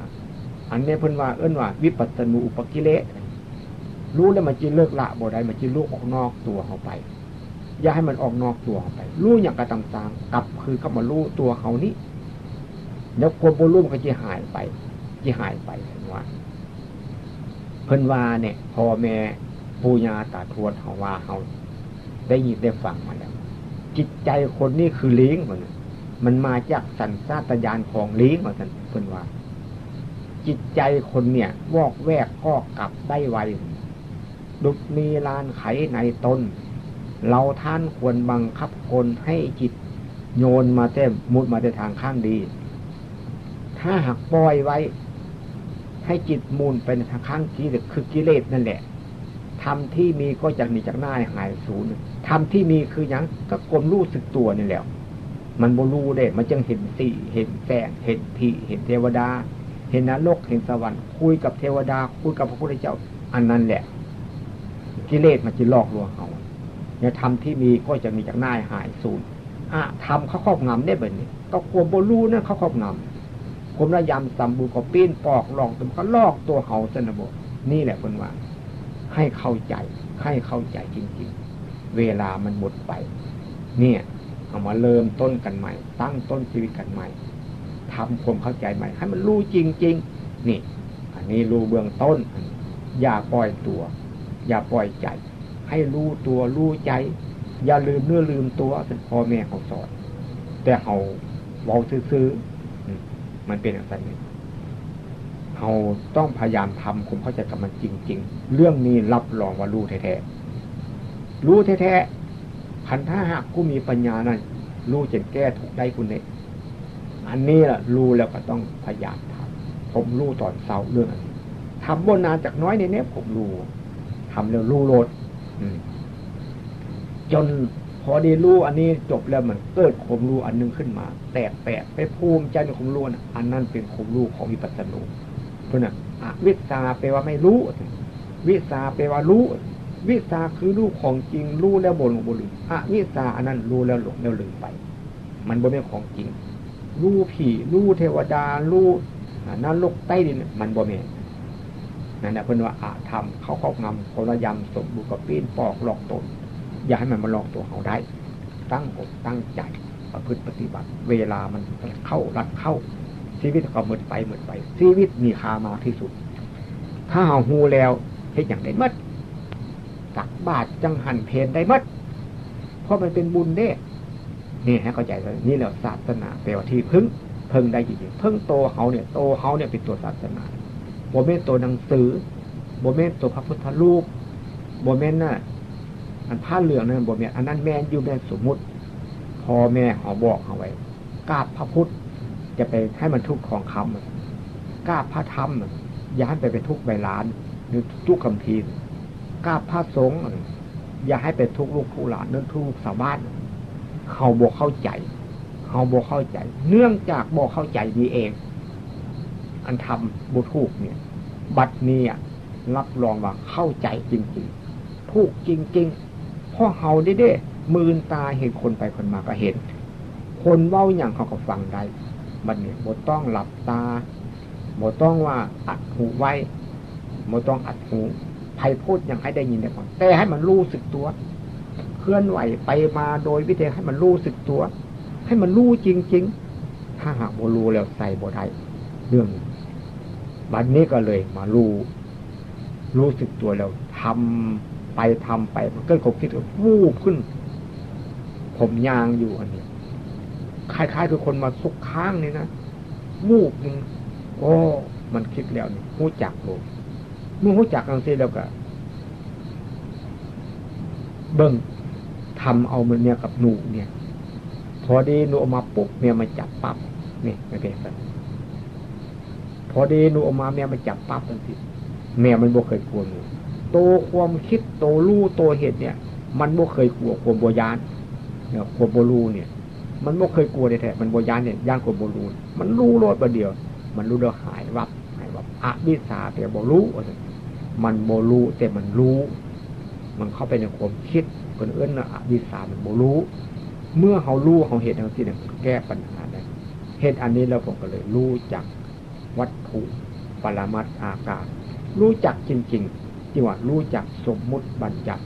อันนี้เพิ่นว่า เอิ้นว่าวิปัสสนูปกิเลส รู้แล้วมันจะเลิกละบ่ได้ มันจะรู้ออกนอกตัวเขาไป อย่าให้มันออกนอกตัวเขาไป รู้หยังก็ตามสร้าง กลับคืนเข้ามารู้ตัวเขานี้ แล้วความบ่รู้มันก็จะหายไป จะหายไปเพิ่นว่า เพิ่นว่าเนี่ย พ่อแม่ปู่ย่าตาทวดเฮาว่าเฮาได้ยินได้ฟังมาแล้ว จิตใจคนนี้คือลิงว่าซั่น มันมาจากสัญชาตญาณของลิงว่าซั่น เพิ่นว่า จิตใจคนเนี่ย วอกแวกก็กลับได้ไว ดุจมีลานไขในตน เราท่านควรบังคับคนให้จิตโยนมาแต่ มุดมาแต่ทางข้างดี ถ้าหากปล่อยไว้ ให้จิตหมุนไปในทางข้างกิเลส คือกิเลสนั่นแหละ ธรรมที่มีก็จะหนีจากหน้าหายสูญ ธรรมที่มีคือหยัง ก็ความรู้สึกตัวนี่แหละ มันบ่รู้เด้ มันจึงเห็นสี เห็นแสง เห็นผี เห็นเทวดา เห็นนรก เห็นสวรรค์ คุยกับเทวดา คุยกับพระพุทธเจ้า อันนั้นแหละ กิเลสมันจะหลอกลวงเฮา เนี่ย ธรรมที่มีก็จะหนีจากหน้าหายสูญ อธรรมเขาครอบงำได้บัดนี้ ก็ความบ่รู้นั่นเขาครอบงำ ความระยำสมบูรณ์ก็ปีนปอกหลอกตัว มันก็หลอกตัวเฮาซั่นนะบ่ นี่แหละเพิ่นว่า ให้เข้าใจ ให้เข้าใจจริงๆ เวลามันหมดไป เนี่ย เอามาเริ่มต้นกันใหม่ ตั้งต้นชีวิตกันใหม่ ทำความเข้าใจใหม่ ให้มันรู้จริงๆ นี่ อันนี้รู้เบื้องต้น อย่าปล่อยตัว อย่าปล่อยใจ ให้รู้ตัวรู้ใจ อย่าลืมเนื้อลืมตัว พ่อแม่เขาสอน แต่เขาเว้าซื่อๆ อืม มันเป็นจั่งซั้นนี่ เราต้องพยายามทำความเข้าใจกับมันจริงๆ เรื่องนี้รับรองว่ารู้แท้ๆ รู้แท้ๆ คันถ้าหากผู้มีปัญญานั้น รู้จนแก้ทุกข์ได้คุณเนี่ย อันนี้ล่ะ รู้แล้วก็ต้องพยายามทำ ผมรู้ตอนเช้าเรื่องอันนี้ ทำบ่นานจักหน้อยนี่เนี่ย ผมรู้ ทำแล้วรู้โลด อืม จนพอได้รู้อันนี้จบแล้ว มันเกิดความรู้อันหนึ่งขึ้นมา แปลกๆ ไปภูมิใจในความรู้น่ะ อันนั้นเป็นความรู้ของวิปัสสนู เพิ่นน่ะ อวิชชาแปลว่าไม่รู้ วิชชาแปลว่ารู้ วิชชาคือรู้ของจริง รู้แล้วบ่หลงบ่ลืม อวิชชาอันนั้นรู้แล้วหลงแล้วลืมไป มันบ่แม่นของจริง รู้ผี รู้เทวดา รู้ อ่า นรกใต้ดิน มันบ่แม่น นั่นน่ะ เพิ่นว่าอธรรม เขาครอบงำ คนละยำ สมบูรณ์กับปีนปอกหลอกตน อย่าให้มันมาหลอกตัวเฮาได้ ตั้งอกตั้งใจ ประพฤติปฏิบัติ เวลามันเข้ารัดเข้า ชีวิตก็หมดไป หมดไป ชีวิตมีค่ามากที่สุด ถ้าเฮาฮู้แล้ว เฮ็ดหยังได้หมด ตักบาตรจังหันเพลได้หมด เพราะมันเป็นบุญเด้ นี่ให้เข้าใจว่า นี่แหละศาสนา แปลว่าที่พึ่ง พึ่งได้จริงๆ พึ่งโตเฮาเนี่ย โตเฮาเนี่ยเป็นตัวศาสนา บ่แม่นตัวหนังสือ บ่แม่นตัวพระพุทธรูป บ่แม่นน่ะ อันผ้าเหลืองนั่นบ่แม่น อันนั้นแม่นอยู่ แม่นสมมุติ พ่อแม่เฮาบอกเฮาไว้ กราบพระพุทธ จะไปให้มันทุกข์ทองคำ กราบพระธรรม อย่าให้ไปเป็นทุกข์ใบลาน หรือทุกข์คัมภีร์ กราบพระสงฆ์ อย่าให้เป็นทุกข์ลูกทุกหลาน หรือทุกข์ลูกชาวบ้าน เฮาบ่เข้าใจ เฮาบ่เข้าใจ เนื่องจากบ่เข้าใจนี่เอง อันทำบ่ถูกเนี่ย บัดนี้อะ รับรองว่าเข้าใจจริงๆ ถูกจริงๆ เพราะเฮาได้เด้ มืนตาเห็นคนไปคนมาก็เห็น คนเว้าหยังเขาก็ฟังได้ บัดนี้บ่ต้องหลับตา บ่ต้องว่าอัดหูไว้ บ่ต้องอัดหู ไผพูดหยังให้ได้ยินได้ฟัง แต่ให้มันรู้สึกตัว เคลื่อนไหวไปมาโดยวิธีให้มันรู้สึกตัว ให้มันรู้จริงๆ ถ้าหากบ่รู้แล้วใส่บ่ได้ เรื่องนี้ บัดนี้ก็เลยมารู้ รู้สึกตัวแล้วทำไปทำไป มันเกิดความคิดก็วูบขึ้น ผมย่างอยู่อันนี้ คล้ายๆ คือคนมาซุกค้างนี่นะ วูบหนึ่ง โอ้ มันคิดแล้วนี่ ฮู้จักโลด เมื่อฮู้จักจังซี่แล้วก็ เบิ่ง ทำเอาเหมือนเมียกับหนูเนี่ย พอดีหนูออกมาปุ๊บ เมียมาจับปั๊บ นี่ มันเป็นจั่งซั้น พอดีหนูออกมา เมียมาจับปั๊บจังซี่ เมียมันบ่เคยกลัวหนู โตความคิด โตรู้ โตเห็นเนี่ย มันบ่เคยกลัวความบ่ย้าน เนี่ย ความบ่รู้เนี่ย มันบ่เคยกลัวแท้ๆ มันบ่ย้านเนี่ย ย้านความบ่รู้ มันรู้โลดบัดเดียว มันรู้แล้วหายวับ หายวับ อวิชชาแต่บ่รู้ มันบ่รู้แต่มันรู้ มันเข้าไปในความคิด เพิ่นเอิ้นว่าอวิชชา มันบ่รู้ เมื่อเฮารู้ เฮาเห็นจังซี่เนี่ย มันแก้ปัญหาได้ เห็นอันนี้แล้วผมก็เลยรู้จักวัตถุ ปรมัตถ์ อาการ รู้จักจริงๆ ที่ว่ารู้จักสมมุติบัญญัติ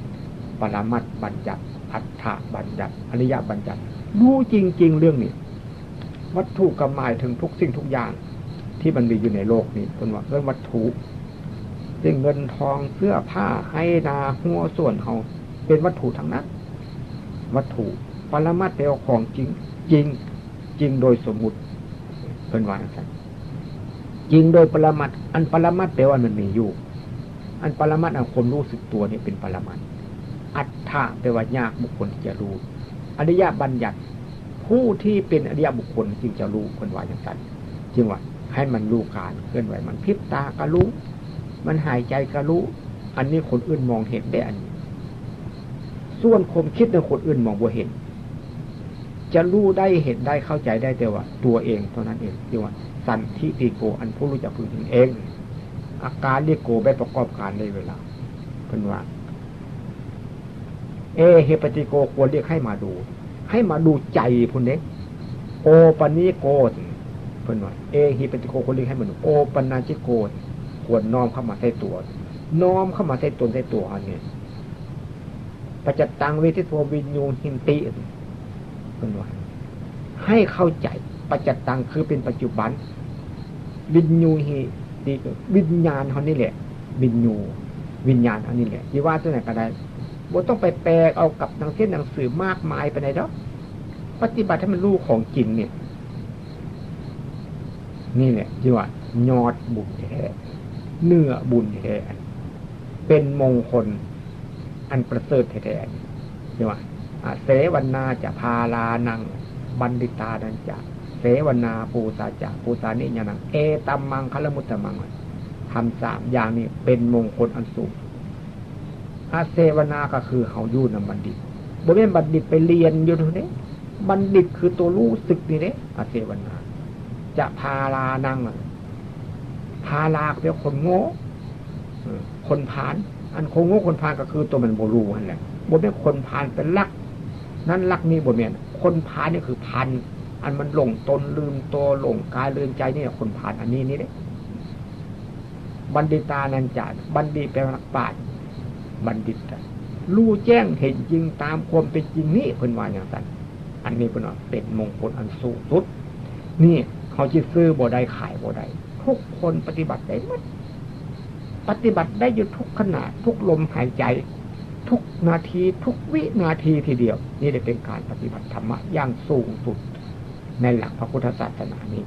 ปรมัตถ์บัญญัติ อัฏฐบัญญัติ อริยบัญญัติ รู้จริงๆ เรื่องนี้ วัตถุก็หมายถึงทุกสิ่งทุกอย่างที่มันมีอยู่ในโลกนี้ เพิ่นว่าเอิ้นวัตถุ ซึ่งเงินทอง เสื้อผ้า ไฮ่นา ฮั้วสวนเฮา เป็นวัตถุทั้งนั้น วัตถุ ปรมัตถ์แปลว่าของจริง จริง จริงโดยสมมุติ เพิ่นว่าจั่งซั้น จริงโดยปรมัตถ์ อันปรมัตถ์แปลว่ามันมีอยู่ อันปรมัตถ์ อันความรู้สึกตัวนี่เป็นปรมัตถ์ อัฏฐะแปลว่ายากบุคคลที่จะรู้ อริยบัญญัติ ผู้ที่เป็นอริยบุคคลจึงจะรู้ เพิ่นว่าจั่งซั้น จึงว่าให้มันรู้การเคลื่อนไหว มันพริบตาก็รู้ มันหายใจก็รู้ อันนี้คนอื่นมองเห็นได้อันนี้ ส่วนความคิดเนี่ยคนอื่นมองบ่เห็น จะรู้ได้ เห็นได้ เข้าใจได้ แต่ว่าตัวเองเท่านั้นเอง เรียกว่าสันทิฏฐิโก อันผู้รู้จักพึงเห็นเอง อาการลิโก ไม่ประกอบการในเวลา เพิ่นว่า เอหิปัสสิโก ควรเรียกให้มาดู ให้มาดูใจพุ้นเด้ โอปัญญิโก เพิ่นว่า เอหิปัสสิโก ควรเรียกให้มาดู โอปัญญิโก ควรน้อมเข้ามาใส่ตัว น้อมเข้ามาใส่ตนใส่ตัวอันนี้ ปัจจตัง เวทิโท วิญญูหิติ เพิ่นว่า ให้เข้าใจ ปัจจตัง คือเป็นปัจจุบัน วิญญูหิติ วิญญาณเฮานี่แหละ วิญญู วิญญาณเฮานี่แหละ สิว่าจั่งใด๋ก็ได้ บ่ต้องไปแปลเอากับหนังเส้นหนังสือมากมายปานใดดอก ปฏิบัติให้มันรู้ของจริงเนี่ย นี่แหละที่ว่ายอดบุญแท้ เนื้อบุญแท้ เป็นมงคลอันประเสริฐแท้ๆ ที่ว่า อาเสวนาจะพาลานัง บัณฑิตานันจะ เสวนาปูสาจะปูสานิยานัง เอตัมมังคลมุตตมัง ทำสามอย่างนี้เป็นมงคลอันสูง อาเสวนาก็คือเฮาอยู่นำบัณฑิต บ่แม่นบัณฑิตไปเรียนอยู่เท่านี้ บัณฑิตคือตัวรู้สึกนี่เด้ อาเสวนา จะพาลานัง พาลาก็แปลว่าคนโง่ เออ คนพาล อันคนโง่คนพาลก็คือตัวมันบ่รู้นั่นแหละ บ่แม่นคนพาลเป็นลัก นั้นลักนี้บ่แม่น คนพาลนี่คือพาล อันมันหลงตนลืมตัว หลงกายลืมใจนี่แหละ คนพาลอันนี้นี่เด้ บัณฑิตานันจะ บัณฑิตแปลว่านักปราชญ์ บัณฑิตอะ รู้แจ้งเห็นจริงตามความเป็นจริงนี้ เพิ่นว่าอย่างนั้น อันนี้เพิ่นว่าเป็นมงคลอันสูงสุด นี่เขาสิซื้อบ่ได้ขายบ่ได้ ทุกคนปฏิบัติได้หมด ปฏิบัติได้อยู่ทุกขณะ ทุกลมหายใจ ทุกนาที ทุกวินาทีทีเดียว นี่ได้เป็นการปฏิบัติธรรมะอย่างสูงสุดในหลักพระพุทธศาสนานี้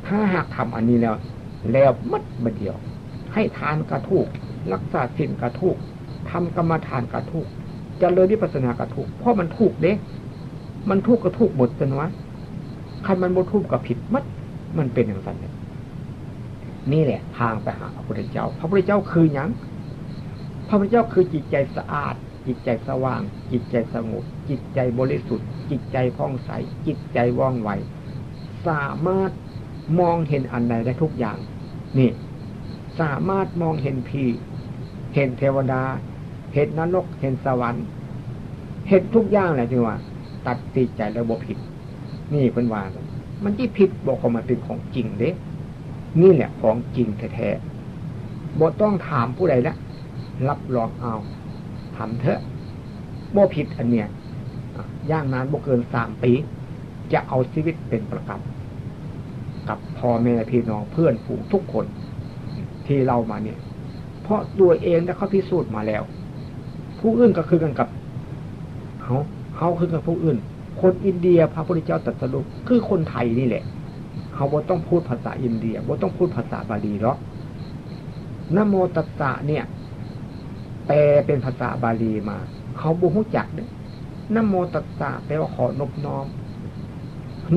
ถ้าหากทำอันนี้แล้ว แล้วหมดบัดเดียว ให้ทานก็ถูก รักษาศีลก็ถูก ทำกรรมฐานก็ถูก เจริญวิปัสสนาก็ถูก เพราะมันถูกเด้ มันถูกก็ถูกหมดตันวะ คันมันบ่ถูกก็ผิดหมด มันเป็นอย่างนั้นเนี่ย นี่แหละทางไปหาพระพุทธเจ้า พระพุทธเจ้าคือหยัง พระพุทธเจ้าคือจิตใจสะอาด จิตใจสว่าง จิตใจสงบ จิตใจบริสุทธิ์ จิตใจผ่องใส จิตใจว่องไว สามารถมองเห็นอันใดได้ทุกอย่าง นี่ สามารถมองเห็นผี เห็นเทวดา เห็นนรก เห็นสวรรค์ เห็นทุกอย่างแหละที่ว่า ตัดสินใจแล้วบ่ผิด นี่เพิ่นว่า มันสิผิดบ่ ของมันเป็นของจริงเด้ นี่แหละของจริงแท้ๆ บ่ต้องถามผู้ใดละ รับรองเอา ทำเถอะ บ่ผิดอันเนี้ย อ่ะ อย่างนานบ่เกินสามปี จะเอาชีวิตเป็นประกัน กับพ่อแม่พี่น้องเพื่อนฝูงทุกคน ที่เล่ามาเนี่ย เพราะตัวเองได้เข้าพิสูจน์มาแล้ว ผู้อื่นก็คือกันกับเฮา เฮาคือกับผู้อื่น คนอินเดียพระพุทธเจ้าตรัสรู้คือคนไทยนี่แหละ เฮาบ่ต้องพูดภาษาอินเดีย บ่ต้องพูดภาษาบาลีหรอก นะโมตัสสะเนี่ย แปลเป็นภาษาบาลีมา เขาบ่ฮู้จักเด้ นะโมตัสสะแปลว่าขอนบน้อม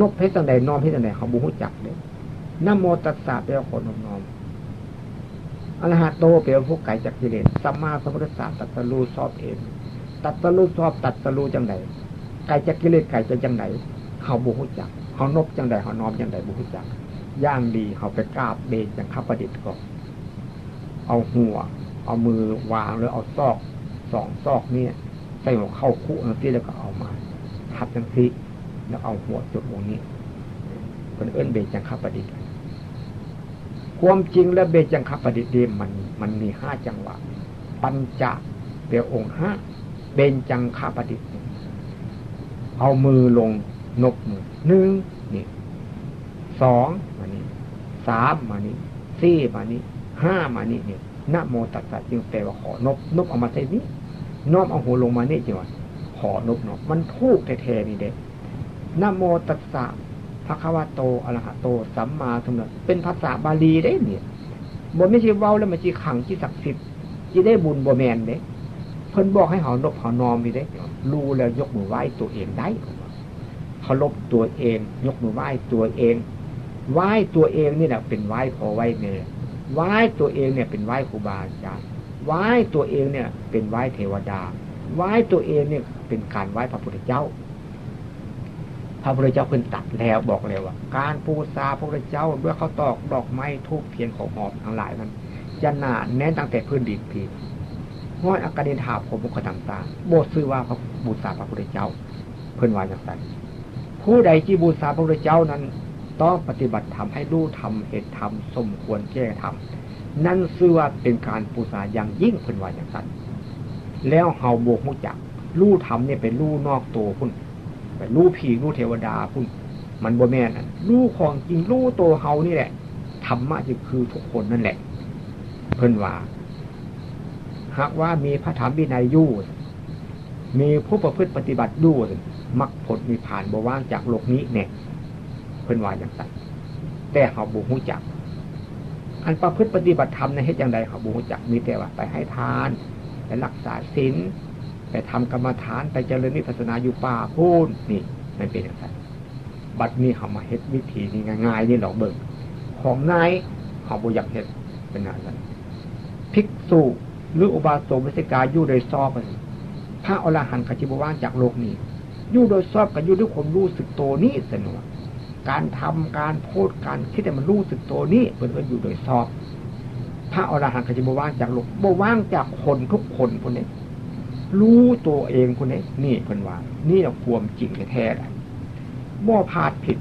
นบเฮ็ดจั่งใด น้อมเฮ็ดจั่งใด เขาบ่ฮู้จักเด้ นะโมตัสสะแปลว่าขอนบน้อม อะระหะโตแปลว่าผู้ไกลจากกิเลส สัมมาสัมพุทธัสสะตรัสรู้ชอบเอง ตรัสรู้ชอบ ตรัสรู้จั่งใด ไกลจากกิเลส ไกลจากจั่งใด เขาบ่ฮู้จัก เขานบจั่งใด เขาน้อมจั่งใด บ่ฮู้จัก อย่างดีเขาไปกราบเบญจางคประดิษฐ์ก่อน เอาหัว เอามือวาง แล้วเอาซอก สองซอกเนี่ย ใส่หัวเข่าคุจั่งซี้ แล้วก็เอามาทับจั่งซี้ แล้วเอาหัวจุดตรงนี้ เพิ่นเอิ้นเบญจางคประดิษฐ์ ความจริงแล้วเบญจางคประดิษฐ์นี่มัน มันมีห้าจังหวะ ปัญจะแปลองค์ห้า เบญจางคประดิษฐ์ เอามือลงนบมือ หนึ่ง นี่ สองมานี่ สามมานี่ สี่มานี่ ห้ามานี่เนี่ย นะโมตัสสะจึงแปลว่าขอนบ นบเอามาใส่นี้ น้อมเอาหัวลงมานี่จึงว่าขอนบเนาะ มันถูกแท้ๆนี่เด้ นะโมตัสสะ ภะคะวะโต อะระหะโต สัมมาสัมพุทธัสสะ เป็นภาษาบาลีเด้เนี่ย บ่แม่นสิเว้าแล้วมันสิขลัง สิศักดิ์สิทธิ์ สิได้บุญ บ่แม่นเด้ เพิ่นบอกให้เฮานบเฮานอมนี่เด้ รู้แล้วยกมือไหว้ตัวเองได้ เคารพตัวเอง ยกมือไหว้ตัวเอง ไหว้ตัวเองนี่แหละเป็นไหว้พ่อไหว้แม่ ไหว้ตัวเองเนี่ยเป็นไหว้ครูบาอาจารย์ ไหว้ตัวเองเนี่ยเป็นไหว้เทวดา ไหว้ตัวเองเนี่ยเป็นการไหว้พระพุทธเจ้า พระพุทธเจ้าเพิ่นตรัสแล้วบอกแล้วว่า การบูชาพระพุทธเจ้าด้วยข้าวตอกดอกไม้ธูปเทียนของหอมทั้งหลายนั้น จะหนาแน่นตั้งแต่พื้นดินพีฮอดอากาศนินทาพรหมมุขต่างๆ บ่ชื่อว่าพระบูชาพระพุทธเจ้า เพิ่นว่าจังซั่น ผู้ใดที่บูชาพระพุทธเจ้านั้น ต้องปฏิบัติธรรมให้รู้ธรรมเห็นธรรมสมควรแก่ธรรม นั่นชื่อว่าเป็นการบูชาอย่างยิ่ง เพิ่นว่าจังซั่น แล้วเฮาบ่ฮู้จัก รู้ธรรมนี่ไปรู้นอกตัวพุ้น ไปรู้ผีรู้เทวดาพุ้น มันบ่แม่นอัน รู้ของจริง รู้ตัวเฮานี่แหละ ธรรมะจึงคือทุกคนนั่นแหละ เพิ่นว่า หากว่ามีพระธรรมวินัยอยู่ มีผู้ประพฤติปฏิบัติอยู่ มรรคผลนิพพานบ่ว่างจากโลกนี้แน่ เพิ่นว่าจังซั่น แต่เฮาบ่ฮู้จัก อันประพฤติปฏิบัติธรรมนั้นเฮ็ดจั่งใด เฮาบ่ฮู้จัก มีแต่ว่าไปให้ทาน ไปรักษาศีล ไปทำกรรมฐาน ไปเจริญวิปัสสนาอยู่ป่าพู้น นี่ มันเป็นจังซั่น บัดนี้เฮามาเฮ็ดวิธีนี้ง่ายๆ นี่ลองเบิ่ง ของนายเฮาบ่อยากเฮ็ด เป็นจังซั่น ภิกษุหรืออุบาสกอุบาสิกาอยู่โดยชอบ พระอรหันต์เขาสิบ่ว่างจากโลกนี้ อยู่โดยชอบก็อยู่ด้วยความรู้สึกตัวนี้ ซั่นว่า การทำ การพูด การคิดให้มันรู้สึกตัวนี้ เพิ่นเอิ้นอยู่โดยชอบ พระอรหันต์เขาสิบ่ว่างจากโลก บ่ว่างจากคนทุกคนพุ้นเด้ รู้ตัวเองพุ้นเด้ นี่เพิ่นว่า นี่แหละความจริงแท้ๆ แหละ บ่พลาดผิด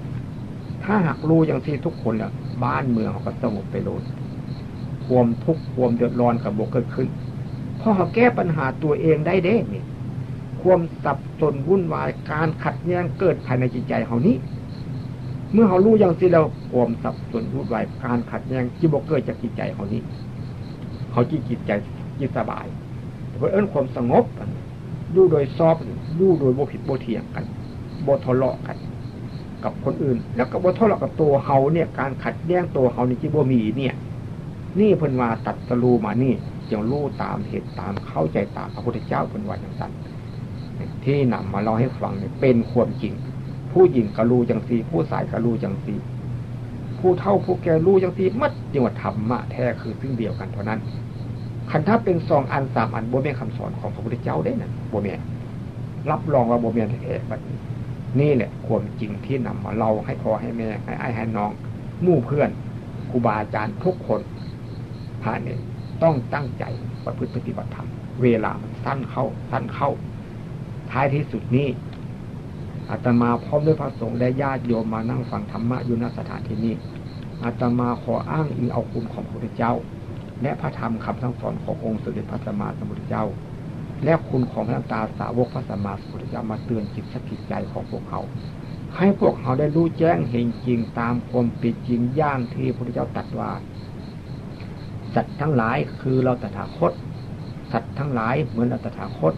ถ้าหากรู้จังซี่ทุกคนแล้ว บ้านเมืองเฮาก็สงบไปโลด ความทุกข์ความเดือดร้อนก็บ่เกิดขึ้น เพราะเฮาแก้ปัญหาตัวเองได้เด้นี่ ความสับสนวุ่นวาย การขัดแย้งเกิดภายในจิตใจเฮานี้ เมื่อเฮารู้จังซี่แล้ว ความสับสนวุ่นวาย การขัดแย้งสิบ่เกิดจากจิตใจเฮานี้ เฮาจิต จิตใจ จิตสบาย เพิ่นเอิ้นความสงบ อยู่โดยชอบ อยู่โดยบ่ผิดบ่เถียงกัน บ่ทะเลาะกัน กับคนอื่น แล้วก็บ่ทะเลาะกับตัวเฮาเนี่ย การขัดแย้งตัวเฮานี่สิบ่มีเนี่ย นี่เพิ่นว่าตรัสรู้มานี่ จึงรู้ตามเห็นตามเข้าใจตามพระพุทธเจ้า เพิ่นว่าจังซั่น ที่นำมาเล่าให้ฟังเนี่ยเป็นความจริง ผู้หญิงก็รู้จังซี่ ผู้ชายก็รู้จังซี่ ผู้เฒ่าผู้แก่รู้จังซี่หมด จึงว่าธรรมะแท้คือสิ่งเดียวกันเท่านั้น คันถ้าเป็นสองอันสามอัน บ่แม่นคำสอนของพระพุทธเจ้าเด้นะ บ่แม่น รับรองว่าบ่แม่นแท้ๆ บัดนี้ นี่แหละความจริงที่นำมาเล่าให้พ่อให้แม่ ให้อ้ายให้น้อง หมู่เพื่อน ครูบาอาจารย์ทุกคน พระเนี่ยต้องตั้งใจประพฤติปฏิบัติธรรม เวลามันสั้นเข้า สั้นเข้า ท้ายที่สุดนี้ อาตมาพร้อมด้วยพระสงฆ์และญาติโยมมานั่งฟังธรรมะอยู่ ณ สถานที่นี้ อาตมาขออ้างอิงเอาคุณของพระพุทธเจ้า และพระธรรมคำสั่งสอนขององค์สมเด็จพระสัมมาสัมพุทธเจ้า และคุณของพระตาสาวกพระสัมมาสัมพุทธเจ้ามาเตือนจิตสะกิดใจของพวกเขา ให้พวกเขาได้รู้แจ้งเห็นจริงตามความเป็นจริงอย่างที่พระพุทธเจ้าตรัสว่า สัตว์ทั้งหลายคือเราตถาคต สัตว์ทั้งหลายเหมือนเราตถาคต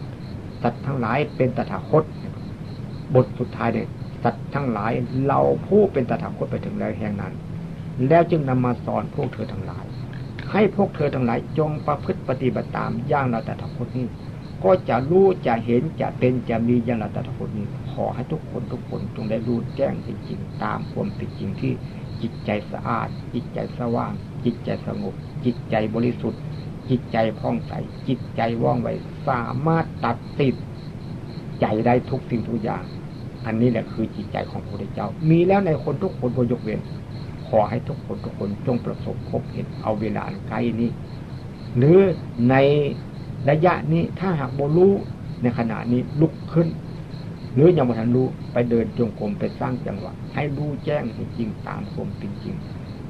สัตว์ทั้งหลายเป็นตถาคต บทสุดท้ายเนี่ย สัตว์ทั้งหลายเราผู้เป็นตถาคตไปถึงแล้วแห่งนั้น แล้วจึงนำมาสอนพวกเธอทั้งหลาย ให้พวกเธอทั้งหลายจงประพฤติปฏิบัติตามอย่างเราตถาคตนี้ ก็จะรู้จะเห็นจะเป็นจะมีอย่างเราตถาคตนี้ ขอให้ทุกคนทุกคนจงได้รู้แจ้งจริงๆ ตามความเป็นจริงที่จิตใจสะอาด จิตใจสว่าง จิตใจสงบ จิตใจบริสุทธิ์ จิตใจผ่องใส จิตใจว่องไว สามารถตัดสินใจได้ทุกสิ่งทุกอย่าง อันนี้แหละคือจิตใจของพระพุทธเจ้า มีแล้วในคนทุกคนบ่ยกเว้น ขอให้ทุกคนทุกคนจงประสบพบเห็นเอาเวลาอันใกล้นี้ หรือในระยะนี้ถ้าหากบ่รู้ในขณะนี้ลุกขึ้น หรือยังบ่ทันรู้ไปเดินจงกรมไปสร้างจังหวะ ให้รู้แจ้งให้จริงตามความเป็นจริง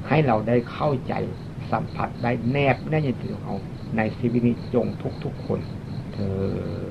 ให้เราได้เข้าใจสัมผัสได้แนบแน่นในตัวของเราในชีวิตนี้จงทุกๆคนเทอญ